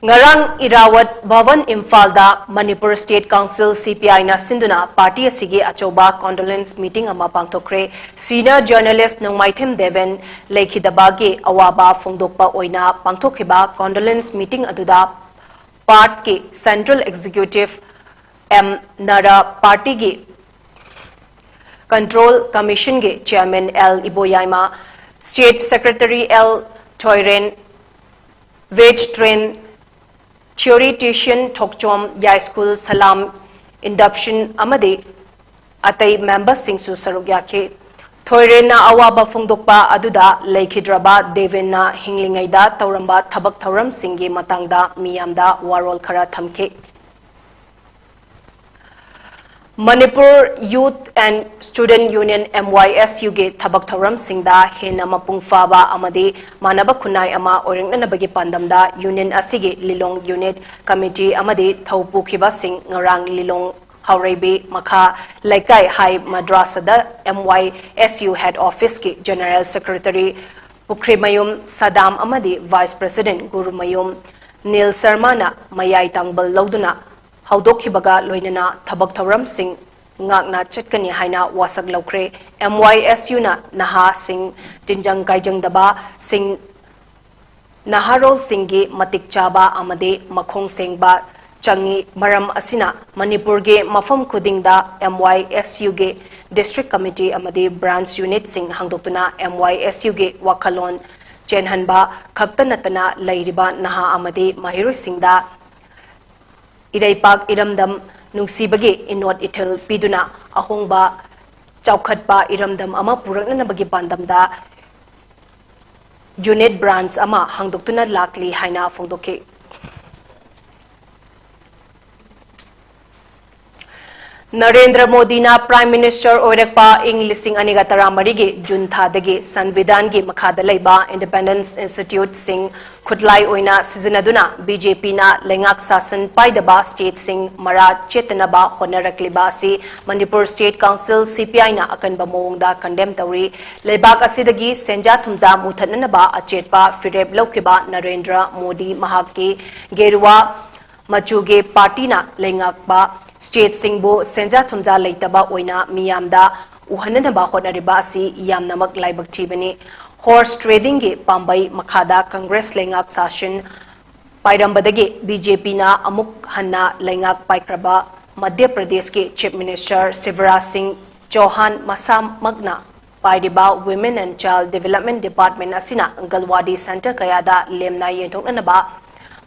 ꯉꯔꯥꯡ ꯏꯔꯥꯋꯠ ꯚꯕꯟ ꯏꯝꯐꯥꯜꯗ Manipur State Council CPIꯅ ꯁꯤꯟꯗꯨꯅ party ꯑꯁꯤꯒꯤ ꯑꯆꯧꯕ condolence meeting ꯑꯃ ꯄꯥꯡꯊꯣꯛꯈ꯭ꯔꯦ꯫ Senior journalist ꯅꯣꯡꯃꯥꯏꯊꯦꯝ ꯗꯦꯕꯦꯟ ꯂꯩꯈꯤꯗꯕꯒꯤ ꯑꯋꯥꯕ ꯐꯣꯡꯗꯣꯛꯄ ꯑꯣꯏꯅ ꯄꯥꯡꯊꯣꯛꯈꯤꯕ condolence meeting ꯑꯗꯨꯗ partyꯀꯤ Central Executive M Nara, partyꯒꯤ Control Commissionꯒꯤ Chairman L Iboyaima, State Secretary L Thoiren, ꯋꯦꯖ ꯇ꯭ꯔꯦꯟ, ꯊꯤꯑꯣꯔꯤ ꯇ꯭ꯌꯨꯁꯟ, ꯊꯣꯛꯆꯣꯝ, ꯌꯥꯏꯁ꯭ꯀꯨꯜ ꯁꯂꯥꯝ, ꯏꯟꯗꯛꯁꯟ ꯑꯃꯗꯤ ꯑꯇꯩ ꯃꯦꯝꯕꯔꯁꯤꯡꯁꯨ ꯁꯔꯨꯛ ꯌꯥꯈꯤ꯫ ꯊꯣꯏꯔꯦꯟꯅ ꯑꯋꯥꯕ ꯐꯣꯡꯗꯣꯛꯄ ꯑꯗꯨꯗ ꯂꯩꯈꯤꯗ꯭ꯔꯕ ꯗꯦꯕꯦꯟꯅ ꯍꯤꯡꯂꯤꯉꯩꯗ ꯇꯧꯔꯝꯕ ꯊꯕꯛ ꯊꯧꯔꯝꯁꯤꯡꯒꯤ ꯃꯇꯥꯡꯗ ꯃꯤꯌꯥꯝꯗ ꯋꯥꯔꯣꯜ ꯈꯔ ꯊꯝꯈꯤ꯫ Manipur Youth and Student Union, M Y S Uꯒꯤ ꯊꯕꯛ ꯊꯧꯔꯝꯁꯤꯡꯗ ꯍꯦꯟꯅ ꯃꯄꯨꯡ ꯐꯥꯕ ꯑꯃꯗꯤ ꯃꯥꯟꯅꯕ ꯈꯨꯟꯅꯥꯏ ꯑꯃ ꯑꯣꯏꯔꯛꯅꯅꯕꯒꯤ ꯄꯥꯟꯗꯝꯗ ꯌꯨꯅꯤꯌꯟ ꯑꯁꯤꯒꯤ ꯂꯤꯂꯣꯡ ꯌꯨꯅꯤꯠ ꯀꯃꯤꯇꯤ ꯑꯃꯗꯤ ꯊꯧ ꯄꯨꯈꯤꯕꯁꯤꯡ ꯉꯔꯥꯡ ꯂꯤꯂꯣꯡ ꯍꯥꯎꯔꯩꯕꯤ ꯃꯈꯥ ꯂꯩꯀꯥꯏ ꯍꯥꯏ ꯃꯗ꯭ꯔꯥꯁꯥꯗ M Y S U head officeꯀꯤ general secretary ꯄꯨꯈ꯭ꯔꯤꯃꯌꯨꯝ ꯁꯗꯥꯝ ꯑꯃꯗꯤ vice president ꯒꯨꯔꯨꯃꯌꯨꯝ ꯅꯤꯜ ꯁꯔꯃꯅ ꯃꯌꯥꯏ ꯇꯥꯡꯕꯜ ꯂꯧꯗꯨꯅ ꯍꯧꯗꯣꯛꯈꯤꯕꯒ ꯂꯣꯏꯅꯅ ꯊꯕꯛ ꯊꯧꯔꯝꯁꯤꯡ ꯉꯥꯛꯅ ꯆꯠꯀꯅꯤ ꯍꯥꯏꯅ ꯋꯥꯁꯛ ꯂꯧꯈ꯭ꯔꯦ꯫ M Y S Uꯅ ꯅꯍꯥꯁꯤꯡ ꯇꯤꯟꯖꯪ ꯀꯥꯏꯖꯪꯗꯕꯁꯤꯡ ꯅꯍꯥꯔꯣꯜꯁꯤꯡꯒꯤ ꯃꯇꯤꯛ ꯆꯥꯕ ꯑꯃꯗꯤ ꯃꯈꯣꯡ ꯁꯦꯡꯕ ꯆꯪꯏ꯫ ꯃꯔꯝ ꯑꯁꯤꯅ ꯃꯅꯤꯄꯨꯔꯒꯤ ꯃꯐꯝ ꯈꯨꯗꯤꯡꯗ M Y S Uꯒꯤ district committee ꯑꯃꯗꯤ branch unitꯁꯤꯡ ꯍꯥꯡꯗꯣꯛꯇꯨꯅ M Y S Uꯒꯤ ꯋꯥꯈꯜꯂꯣꯟ ꯆꯦꯟꯍꯟꯕ ꯈꯛꯇ ꯅꯠꯇꯅ ꯂꯩꯔꯤꯕ ꯅꯍꯥ ꯑꯃꯗꯤ ꯃꯍꯩꯔꯣꯏꯁꯤꯡꯗ ꯏꯔꯩꯄꯥꯛ ꯏꯔꯝꯗꯝ ꯅꯨꯡꯁꯤꯕꯒꯤ ꯏꯅꯣꯠ ꯏꯊꯤꯜ ꯄꯤꯗꯨꯅ ꯑꯍꯣꯡꯕ ꯆꯥꯎꯈꯠꯄ ꯏꯔꯝꯗꯝ ꯑꯃ ꯄꯨꯔꯛꯅꯅꯕꯒꯤ ꯄꯥꯟꯗꯝꯗ unit branch ꯑꯃ ꯍꯥꯡꯗꯣꯛꯇꯨꯅ ꯂꯥꯛꯂꯤ ꯍꯥꯏꯅ ꯐꯣꯡꯗꯣꯛꯈꯤ꯫ ꯅꯔꯦꯟꯗ꯭ꯔ ꯃꯣꯗꯤꯅ Prime Minister ꯑꯣꯏꯔꯛꯄ ꯏꯪ ꯂꯤꯁꯤꯡ ꯑꯅꯤꯒ ꯇꯔꯥꯃꯔꯤꯒꯤ ꯖꯨꯟ ꯊꯥꯗꯒꯤ ꯁꯪꯕꯤꯙꯥꯟꯒꯤ ꯃꯈꯥꯗ ꯂꯩꯕ independence instituteꯁꯤꯡ ꯈꯨꯠꯂꯥꯏ ꯑꯣꯏꯅ ꯁꯤꯖꯤꯟꯅꯗꯨꯅ BJPꯅ ꯂꯩꯉꯥꯛ ꯁꯥꯁꯟ ꯄꯥꯏꯗꯕ stateꯁꯤꯡ ꯃꯔꯥ ꯆꯦꯠꯇꯅꯕ ꯍꯣꯠꯅꯔꯛꯂꯤꯕ ꯑꯁꯤ ꯃꯅꯤꯄꯨꯔ State Council, CPIꯅ ꯑꯀꯟꯕ ꯃꯑꯣꯡꯗ condemn ꯇꯧꯔꯤ꯫ ꯂꯩꯕꯥꯛ ꯑꯁꯤꯗꯒꯤ ꯁꯦꯟꯖꯥ ꯊꯨꯝꯖꯥ ꯃꯨꯊꯠꯅꯅꯕ ꯑꯆꯦꯠꯄ ꯐꯤꯔꯦꯞ ꯂꯧꯈꯤꯕ ꯅꯔꯦꯟꯗ꯭ꯔ ꯃꯣꯗꯤ ꯃꯍꯥꯛꯀꯤ ꯒꯦꯔꯨꯋꯥ ꯃꯆꯨꯒꯤ partyꯅ ꯂꯩꯉꯥꯛꯄ stateꯁꯤꯡꯕꯨ ꯁꯦꯟꯖꯥ ꯊꯨꯝꯖꯥ ꯂꯩꯇꯕ ꯑꯣꯏꯅ ꯃꯤꯌꯥꯝꯗ ꯎꯍꯟꯅꯅꯕ ꯍꯣꯠꯅꯔꯤꯕ ꯑꯁꯤ ꯌꯥꯝꯅꯃꯛ ꯂꯥꯏꯕꯛ ꯊꯤꯕꯅꯤ꯫ Horse tradingꯒꯤ ꯄꯥꯝꯕꯩ ꯃꯈꯥꯗ Congress ꯂꯩꯉꯥꯛ ꯁꯥꯁꯟ ꯄꯥꯏꯔꯝꯕꯗꯒꯤ BJPꯅ ꯑꯃꯨꯛ ꯍꯟꯅ ꯂꯩꯉꯥꯛ ꯄꯥꯏꯈ꯭ꯔꯕ ꯃꯙ꯭ꯌ ꯄ꯭ꯔꯗꯦꯁꯀꯤ Chief Minister ꯁꯤꯕꯔꯥꯖ ꯁꯤꯡ ꯆꯧꯍꯥꯟ ꯃꯁꯥꯃꯛꯅ ꯄꯥꯏꯔꯤꯕ Women and Child Development Department ꯑꯁꯤꯅ ꯑꯪꯒꯜꯋꯥꯗꯤ center ꯀꯌꯥꯗ ꯂꯦꯝꯅ ꯌꯦꯟꯊꯣꯛꯅꯅꯕ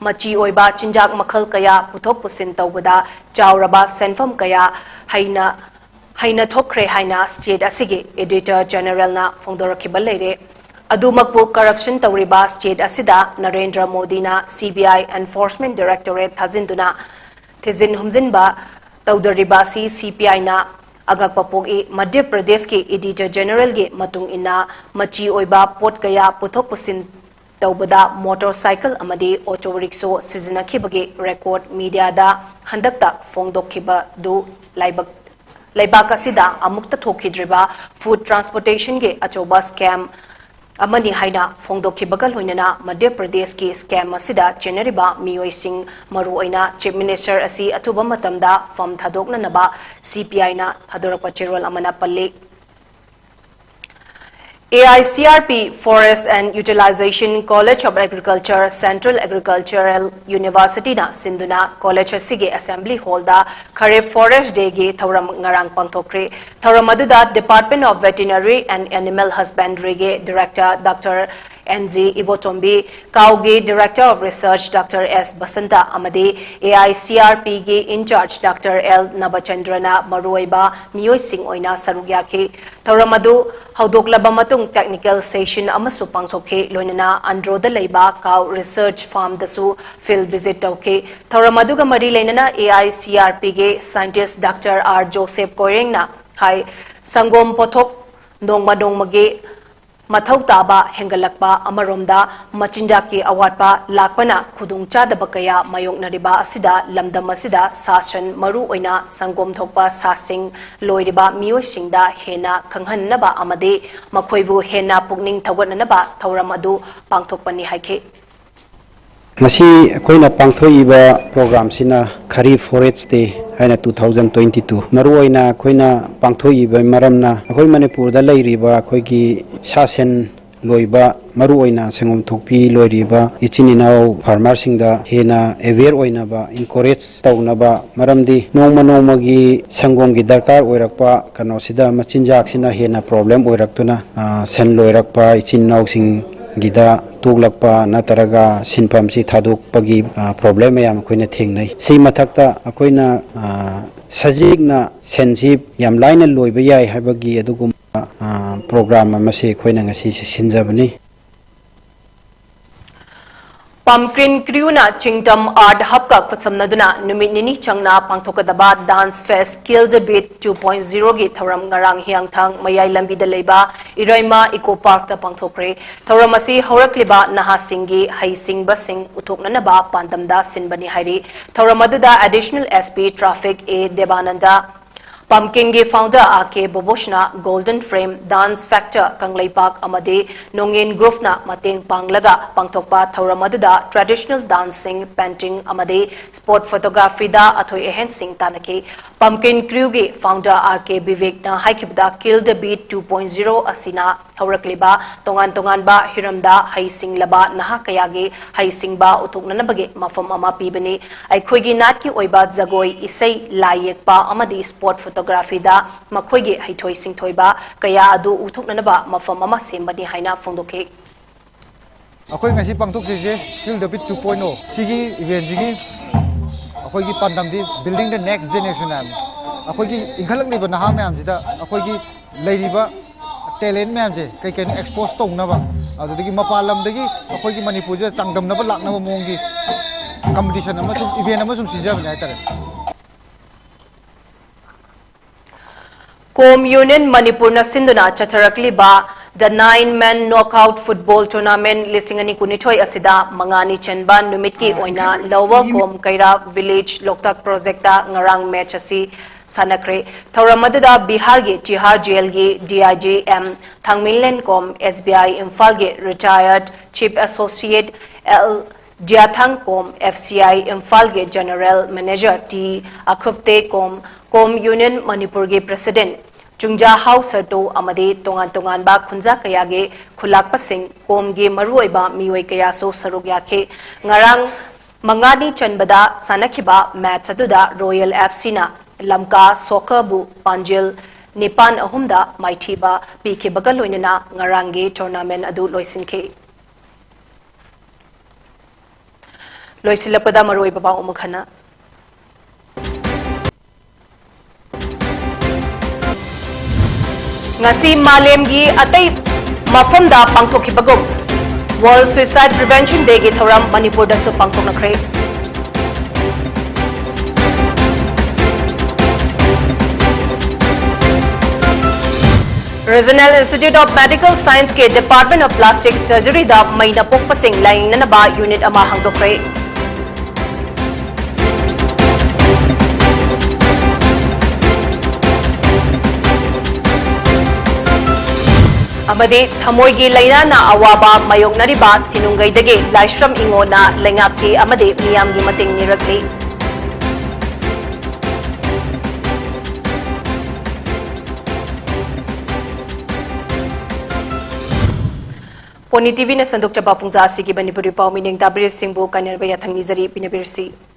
ꯃꯆꯤ ꯑꯣꯏꯕ ꯆꯤꯟꯖꯥꯛ ꯃꯈꯜ ꯀꯌꯥ ꯄꯨꯊꯣꯛ ꯄꯨꯁꯤꯟ ꯇꯧꯕꯗ ꯆꯥꯎꯔꯕ ꯁꯦꯟꯐꯝ ꯀꯌꯥ ꯍꯩꯅ ꯍꯩꯅ ꯊꯣꯛꯈ꯭ꯔꯦ ꯍꯥꯏꯅ state ꯑꯁꯤꯒꯤ Auditor Generalꯅ ꯐꯣꯡꯗꯣꯔꯛꯈꯤꯕ ꯂꯩꯔꯦ꯫ ꯑꯗꯨꯃꯛꯄꯨ corruption ꯇꯧꯔꯤꯕ state ꯑꯁꯤꯗ ꯅꯔꯦꯟꯗ꯭ꯔ ꯃꯣꯗꯤꯅ C B I Enforcement Directorate ꯊꯥꯖꯤꯟꯗꯨꯅ ꯊꯤꯖꯤꯟ ꯍꯨꯝꯖꯤꯟꯕ ꯇꯧꯗꯣꯔꯤꯕ ꯑꯁꯤ C P Iꯅ ꯑꯉꯛꯄ ꯄꯣꯛꯏ꯫ ꯃꯙ꯭ꯌ ꯄ꯭ꯔꯗꯦꯁꯀꯤ Auditor Generalꯒꯤ ꯃꯇꯨꯡ ꯏꯟꯅ ꯃꯆꯤ ꯑꯣꯏꯕ ꯄꯣꯠ ꯀꯌꯥ ꯄꯨꯊꯣꯛ ꯄꯨꯁꯤꯟ ꯇꯧꯕꯗ motorcycle ꯑꯃꯗꯤ auto rickshaw ꯁꯤꯖꯤꯟꯅꯈꯤꯕꯒꯤ record mediaꯗ ꯍꯟꯗꯛꯇ ꯐꯣꯡꯗꯣꯛꯈꯤꯕꯗꯨ ꯂꯥꯏꯕꯛ-, ꯂꯩꯕꯥꯛ ꯑꯁꯤꯗ ꯑꯃꯨꯛꯇ ꯊꯣꯛꯈꯤꯗ꯭ꯔꯤꯕ food transportationꯒꯤ ꯑꯆꯧꯕ scam ꯑꯃꯅꯤ ꯍꯥꯏꯅ ꯐꯣꯡꯗꯣꯛꯈꯤꯕꯒ ꯂꯣꯏꯅꯅ ꯃꯙ꯭ꯌ ꯄ꯭ꯔꯗꯦꯁꯀꯤ scam ꯑꯁꯤꯗ ꯆꯦꯟꯅꯔꯤꯕ ꯃꯤꯑꯣꯏꯁꯤꯡ, ꯃꯔꯨꯑꯣꯏꯅ Chief Minister ꯑꯁꯤ ꯑꯊꯨꯕ ꯃꯇꯝꯗ ꯐꯝ ꯊꯥꯗꯣꯛꯅꯅꯕ C P Iꯅ ꯊꯥꯗꯣꯔꯛꯄ ꯆꯦꯔꯣꯜ ꯑꯃꯅ ꯄꯜꯂꯤ꯫ A I C R P Forest and Utilization College of Agriculture, Central Agricultural Universityꯅ ꯁꯤꯟꯗꯨꯅ college ꯑꯁꯤꯒꯤ assembly hallꯗ Kharif Forest Dayꯒꯤ ꯊꯧꯔꯝ ꯉꯔꯥꯡ ꯄꯥꯡꯊꯣꯛꯈ꯭ꯔꯦ꯫ ꯊꯧꯔꯝ ꯑꯗꯨꯗ Department of Veterinary and Animal Husbandryꯒꯤ Director Doctor N G Ibotombi, ꯀꯥꯎꯒꯤ Director of Research Doctor S Basanta ꯑꯃꯗꯤ A I C R Pꯒꯤ in-charge Doctor L ꯅꯕꯆꯟꯗ꯭ꯔꯅ ꯃꯔꯨꯑꯣꯏꯕ ꯃꯤꯑꯣꯏꯁꯤꯡ ꯑꯣꯏꯅ ꯁꯔꯨꯛ ꯌꯥꯈꯤ꯫ ꯊꯧꯔꯝ ꯑꯗꯨ ꯍꯧꯗꯣꯛꯂꯕ ꯃꯇꯨꯡ technical session ꯑꯃꯁꯨ ꯄꯥꯡꯊꯣꯛꯈꯤ, ꯂꯣꯏꯅꯅ ꯑꯟꯗ꯭ꯔꯣꯗ ꯂꯩꯕ cow research farmꯗꯁꯨ field visit ꯇꯧꯈꯤ꯫ ꯊꯧꯔꯝ ꯑꯗꯨꯒ ꯃꯔꯤ ꯂꯩꯅꯅ A I C R Pꯒꯤ scientist Doctor R ꯖꯣꯁꯦꯐ ꯀꯣꯏꯔꯦꯡꯅ ꯍꯥꯏ, ꯁꯪꯒꯣꯝ ꯄꯣꯠꯊꯣꯛ ꯅꯣꯡꯃ ꯅꯣꯡꯃꯒꯤ ꯃꯊꯧ ꯇꯥꯕ ꯍꯦꯟꯒꯠꯂꯛꯄ ꯑꯃꯔꯣꯝꯗ ꯃꯆꯤꯟꯖꯥꯛꯀꯤ ꯑꯋꯥꯠꯄ ꯂꯥꯛꯄꯅ ꯈꯨꯗꯣꯡꯆꯥꯗꯕ ꯀꯌꯥ ꯃꯥꯌꯣꯛꯅꯔꯤꯕ ꯑꯁꯤꯗ ꯂꯝꯗꯝ ꯑꯁꯤꯗ ꯁꯥ ꯁꯟ, ꯃꯔꯨ ꯑꯣꯏꯅ ꯁꯪꯒꯣꯝ ꯊꯣꯛꯄ ꯁꯥꯁꯤꯡ ꯂꯣꯏꯔꯤꯕ ꯃꯤꯑꯣꯏꯁꯤꯡꯗ ꯍꯦꯟꯅ ꯈꯪꯍꯟꯅꯕ ꯑꯃꯗꯤ ꯃꯈꯣꯏꯕꯨ ꯍꯦꯟꯅ ꯄꯨꯛꯅꯤꯡ ꯊꯧꯒꯠꯅꯅꯕ ꯊꯧꯔꯝ ꯑꯗꯨ ꯄꯥꯡꯊꯣꯛꯄꯅꯤ ꯍꯥꯏꯈꯤ꯫ ꯉꯁꯤ ꯑꯩꯈꯣꯏꯅ ꯄꯥꯡꯊꯣꯛꯏꯕ programꯁꯤꯅ Kharif Forest Day ꯍꯥꯏꯅ two thousand twenty two꯫ ꯃꯔꯨꯑꯣꯏꯅ ꯑꯩꯈꯣꯏꯅ ꯄꯥꯡꯊꯣꯛꯏꯕ ꯃꯔꯝꯅ ꯑꯩꯈꯣꯏ ꯃꯅꯤꯄꯨꯔꯗ ꯂꯩꯔꯤꯕ ꯑꯩꯈꯣꯏꯒꯤ ꯁꯥ ꯁꯟ ꯂꯣꯏꯕ, ꯃꯔꯨꯑꯣꯏꯅ ꯁꯪꯒꯣꯝ ꯊꯣꯛꯄꯤ ꯂꯣꯏꯔꯤꯕ ꯏꯆꯤꯟ ꯏꯅꯥꯎ ꯐꯥꯔꯃꯔꯁꯤꯡꯗ ꯍꯦꯟꯅ ꯑꯦꯋꯦꯌꯔ ꯑꯣꯏꯅꯕ, ꯏꯟꯀꯣꯔꯦꯖ ꯇꯧꯅꯕ, ꯃꯔꯝꯗꯤ ꯅꯣꯡꯃ ꯅꯣꯡꯃꯒꯤ ꯁꯪꯒꯣꯝꯒꯤ ꯗꯔꯀꯥꯔ ꯑꯣꯏꯔꯛꯄ ꯀꯩꯅꯣꯁꯤꯗ ꯃꯆꯤꯟꯖꯥꯛꯁꯤꯅ ꯍꯦꯟꯅ ꯄ꯭ꯔꯣꯕ꯭ꯂꯦꯝ ꯑꯣꯏꯔꯛꯇꯨꯅ, ꯑ, ꯁꯟ ꯂꯣꯏꯔꯛꯄ ꯏꯆꯤꯟ ꯏꯅꯥꯎꯁꯤꯡꯒꯤꯗ ꯇꯣꯛꯂꯛꯄ ꯅꯠꯇ꯭ꯔꯒ ꯁꯤꯟꯐꯝꯁꯤ ꯊꯥꯗꯣꯛꯄꯒꯤ, ꯑ, ꯄ꯭ꯔꯣꯕ꯭ꯂꯦꯝ ꯃꯌꯥꯝ ꯑꯩꯈꯣꯏꯅ ꯊꯦꯡꯅꯩ꯫ ꯁꯤ ꯃꯊꯛꯇ ꯑꯩꯈꯣꯏꯅ, ꯑ, ꯁꯖꯤꯛꯅ ꯁꯟꯁꯤ ꯌꯥꯝ ꯂꯥꯏꯅ ꯂꯣꯏꯕ ꯌꯥꯏ ꯍꯥꯏꯕꯒꯤ ꯑꯗꯨꯒꯨꯝꯕ, ꯑ, ꯄ꯭ꯔꯣꯒ꯭ꯔꯥꯝ ꯑꯃꯁꯤ ꯑꯩꯈꯣꯏꯅ ꯉꯁꯤ ꯁꯤꯟꯖꯕꯅꯤ꯫ ꯄꯝꯀꯤꯟ ꯀ꯭ꯔꯤꯌꯨꯅ ꯆꯤꯡꯇꯝ ꯑꯥꯔꯠ ꯍꯕꯀ ꯈꯨꯠꯁꯝꯅꯗꯨꯅ ꯅꯨꯃꯤꯠ ꯅꯤꯅꯤ ꯆꯪꯅ ꯄꯥꯡꯊꯣꯛꯀꯗꯕ Dance Fest Kill the Beat two point zero ꯒꯤ ꯊꯧꯔꯝ ꯉꯔꯥꯡ ꯍꯤꯌꯥꯡꯊꯥꯡ ꯃꯌꯥꯏ ꯂꯝꯕꯤꯗ ꯂꯩꯕ ꯏꯔꯩꯃ ꯏꯀꯣ ꯄꯥꯔꯛꯇ ꯄꯥꯡꯊꯣꯛꯈ꯭ꯔꯦ꯫ ꯊꯧꯔꯝ ꯑꯁꯤ ꯍꯧꯔꯛꯂꯤꯕ ꯅꯍꯥꯁꯤꯡꯒꯤ ꯍꯩꯁꯤꯡꯕꯁꯤꯡ ꯎꯠꯊꯣꯛꯅꯅꯕ ꯄꯥꯟꯗꯝꯗ ꯁꯤꯟꯕꯅꯤ ꯍꯥꯏꯔꯤ꯫ ꯊꯧꯔꯝ ꯑꯗꯨꯗ Additional S P Traffic A Debananda, ꯄꯝꯀꯤꯟꯒꯤ ꯐꯥꯎꯟꯗꯔ ꯑꯥꯔ ꯀꯦ ꯕꯣꯕꯣꯁꯅ Golden Frame, Dance Factor ꯀꯪꯂꯩꯄꯥꯛ ꯑꯃꯗꯤ ꯅꯣꯡꯉꯦꯟ ꯒ꯭ꯔꯨꯞꯅ ꯃꯇꯦꯡ ꯄꯥꯡꯂꯒ ꯄꯥꯡꯊꯣꯛꯄ ꯊꯧꯔꯝ ꯑꯗꯨꯗ traditional dancing, painting ꯑꯃꯗꯤ spot photographyꯗ ꯑꯊꯣꯏ ꯑꯍꯦꯟꯁꯤꯡ ꯇꯥꯟꯅꯈꯤ꯫ ꯄꯝꯀꯤꯟ ꯀ꯭ꯔꯤꯌꯨꯒꯤ ꯐꯥꯎꯟꯗꯔ ꯑꯥꯔ ꯀꯦ ꯕꯤꯕꯦꯛꯅ ꯍꯥꯏꯈꯤꯕꯗ, Kill the Beat two point zero ꯑꯁꯤꯅ ꯍꯧꯔꯛꯂꯤꯕ ꯇꯣꯉꯥꯟ ꯇꯣꯉꯥꯟꯕ ꯍꯤꯔꯝꯗ ꯍꯩꯁꯤꯡꯂꯕ ꯅꯍꯥ ꯀꯌꯥꯒꯤ ꯍꯩꯁꯤꯡꯕ ꯎꯠꯊꯣꯛꯅꯅꯕꯒꯤ ꯃꯐꯝ ꯑꯃ ꯄꯤꯕꯅꯤ꯫ ꯑꯩꯈꯣꯏꯒꯤ ꯅꯥꯠꯀꯤ ꯑꯣꯏꯕ ꯖꯒꯣꯏ, ꯏꯁꯩ, ꯂꯥꯏ ꯌꯦꯛꯄ ꯑꯃꯗꯤ spot photographyꯗ ꯃꯈꯣꯏꯒꯤ ꯍꯩꯊꯣꯏ ꯁꯤꯡꯊꯣꯏꯕ ꯀꯌꯥ ꯑꯗꯨ ꯎꯠꯊꯣꯛꯅꯅꯕ ꯃꯐꯝ ꯑꯃ ꯁꯦꯝꯕꯅꯤ ꯍꯥꯏꯅ ꯐꯣꯡꯗꯣꯛꯈꯤ꯫ ꯑꯩꯈꯣꯏ ꯉꯁꯤ ꯄꯥꯡꯊꯣꯛꯆꯔꯤꯁꯦ Kill the Beat two point zero꯫ ꯁꯤꯒꯤ ꯏꯚꯦꯟꯁꯤꯒꯤ ꯑꯩꯈꯣꯏꯒꯤ ꯄꯥꯟꯗꯝꯗꯤ Building the Next Generation ꯍꯥꯏꯕꯅꯤ꯫ ꯑꯩꯈꯣꯏꯒꯤ ꯏꯟꯈꯠꯂꯛꯂꯤꯕ ꯅꯍꯥ ꯃꯌꯥꯝꯁꯤꯗ ꯑꯩꯈꯣꯏꯒꯤ ꯂꯩꯔꯤꯕ ꯇꯦꯂꯦꯟ ꯃꯌꯥꯝꯁꯦ ꯀꯩ ꯀꯩꯅꯣ ꯑꯦꯛꯁꯄꯣꯖ ꯇꯧꯅꯕ, ꯑꯗꯨꯗꯒꯤ ꯃꯄꯥꯟ ꯂꯝꯗꯒꯤ ꯑꯩꯈꯣꯏꯒꯤ ꯃꯅꯤꯄꯨꯔꯁꯤꯗ ꯆꯥꯡꯗꯝꯅꯕ ꯂꯥꯛꯅꯕ ꯃꯑꯣꯡꯒꯤ ꯀꯝꯄꯤꯇꯤꯁꯟ ꯑꯃꯁꯨꯡ ꯏꯚꯦꯟ ꯑꯃ ꯁꯨꯝ ꯁꯤꯟꯖꯕꯅꯦ ꯍꯥꯏꯇꯥꯔꯦ꯫ ꯀꯣꯝ ꯌꯨꯅꯤꯌꯟ ꯃꯅꯤꯄꯨꯔꯅ ꯁꯤꯟꯗꯨꯅ ꯆꯠꯊꯔꯛꯂꯤꯕ The Nine Men Knockout Football Tournament ꯂꯤꯁꯤꯡ ꯑꯅꯤ ꯀꯨꯟꯅꯤꯊꯣꯏ ꯑꯁꯤꯗ ꯃꯉꯥꯅꯤ ꯆꯟꯕ ꯅꯨꯃꯤꯠꯀꯤ ꯑꯣꯏꯅ Lower Kom Keirap village Loktak project ꯉꯔꯥꯡ ꯃꯦꯆ ꯑꯁꯤ ꯁꯥꯟꯅꯈ꯭ꯔꯦ꯫ ꯊꯧꯔꯝ ꯑꯗꯨꯗ ꯕꯤꯍꯥꯔꯒꯤ ꯇꯤꯍꯥꯔ ꯖꯦꯜꯒꯤ D I G M Thangminlen Kom S B I ꯏꯝꯐꯥꯜꯒꯤ retired chief associate L Jiyathang Kom F C I ꯏꯝꯐꯥꯜꯒꯤ general manager T Akhupte Kom, Kom union ꯃꯅꯤꯄꯨꯔꯒꯤ ꯄ꯭ꯔꯦꯁꯤꯗꯦꯟꯠ ꯆꯨꯡꯖꯥ ꯍꯥꯎ ꯁꯔꯇꯨ ꯑꯃꯗꯤ ꯇꯣꯉꯥꯟ ꯇꯣꯉꯥꯟꯕ ꯈꯨꯟꯖꯥ ꯀꯌꯥꯒꯤ ꯈꯨꯂꯥꯛꯄꯁꯤꯡ, ꯀꯣꯝꯒꯤ ꯃꯔꯨꯑꯣꯏꯕ ꯃꯤꯑꯣꯏ ꯀꯌꯥꯁꯨ ꯁꯔꯨꯛ ꯌꯥꯈꯤ꯫ ꯉꯔꯥꯡ ꯃꯉꯥꯅꯤ ꯆꯟꯕꯗ ꯁꯥꯟꯅꯈꯤꯕ ꯃꯦꯆ ꯑꯗꯨꯗ ꯔꯣꯌꯦꯜ ꯑꯦꯐ ꯁꯤꯅ ꯂꯝꯀꯥ ꯁꯣꯀꯔꯕꯨ ꯄꯥꯟꯖꯤꯜ ꯅꯤꯄꯥꯟ ꯑꯍꯨꯝꯗ ꯃꯥꯏꯊꯤꯕ ꯄꯤꯈꯤꯕꯒ ꯂꯣꯏꯅꯅ ꯉꯔꯥꯡꯒꯤ ꯇꯣꯔꯅꯥꯃꯦꯟ ꯑꯗꯨ ꯂꯣꯏꯁꯤꯟꯈꯤ꯫ ꯂꯣꯏꯁꯤꯜꯂꯛꯄꯗ ꯃꯔꯨꯑꯣꯏꯕ ꯄꯥꯎ ꯑꯃꯨꯛ ꯍꯟꯅ꯫ ꯉꯁꯤ ꯃꯥꯂꯦꯝꯒꯤ ꯑꯇꯩ ꯃꯐꯝꯗ ꯄꯥꯡꯊꯣꯛꯈꯤꯕꯒꯨꯝ World Suicide Prevention Day ꯒꯤ ꯊꯧꯔꯝ ꯃꯅꯤꯄꯨꯔꯗꯁꯨ ꯄꯥꯡꯊꯣꯛꯅꯈ꯭ꯔꯦ꯫ Regional Institute of Medical Science ꯀꯤ Department of Plastic Surgery the main ꯄꯣꯛꯄꯁꯤꯡ ꯂꯥꯌꯦꯡꯅꯅꯕ unit ꯑꯃ ꯍꯥꯡꯗꯣꯛꯈ꯭ꯔꯦ꯫ ꯑꯃꯗꯤ ꯊꯃꯣꯏꯒꯤ ꯂꯥꯏꯅꯥꯅ ꯑꯋꯥꯕ ꯃꯥꯌꯣꯛꯅꯔꯤꯕ ꯊꯤꯅꯨꯡꯒꯩꯗꯒꯤ ꯂꯥꯏꯁ꯭ꯔꯝ ꯏꯉꯣꯅ ꯂꯩꯉꯥꯛꯀꯤ ꯑꯃꯗꯤ ꯃꯤꯌꯥꯝꯒꯤ ꯃꯇꯦꯡ ꯅꯤꯔꯛꯂꯤ꯫ ꯄꯣꯅꯤ ꯇꯤ ꯚꯤꯅ ꯁꯟꯗꯣꯛꯆꯕ ꯄꯨꯡꯖꯥ ꯑꯁꯤꯒꯤ ꯃꯅꯤꯄꯨꯔꯤ ꯄꯥꯎ ꯃꯤꯠꯌꯦꯡ ꯇꯥꯕꯤꯔꯤꯕꯁꯤꯡꯕꯨ ꯀꯥꯏꯅꯔꯕ ꯌꯥꯊꯪ ꯅꯤꯖꯔꯤ꯫ ꯄꯤꯅꯕꯤꯔꯁꯤ꯫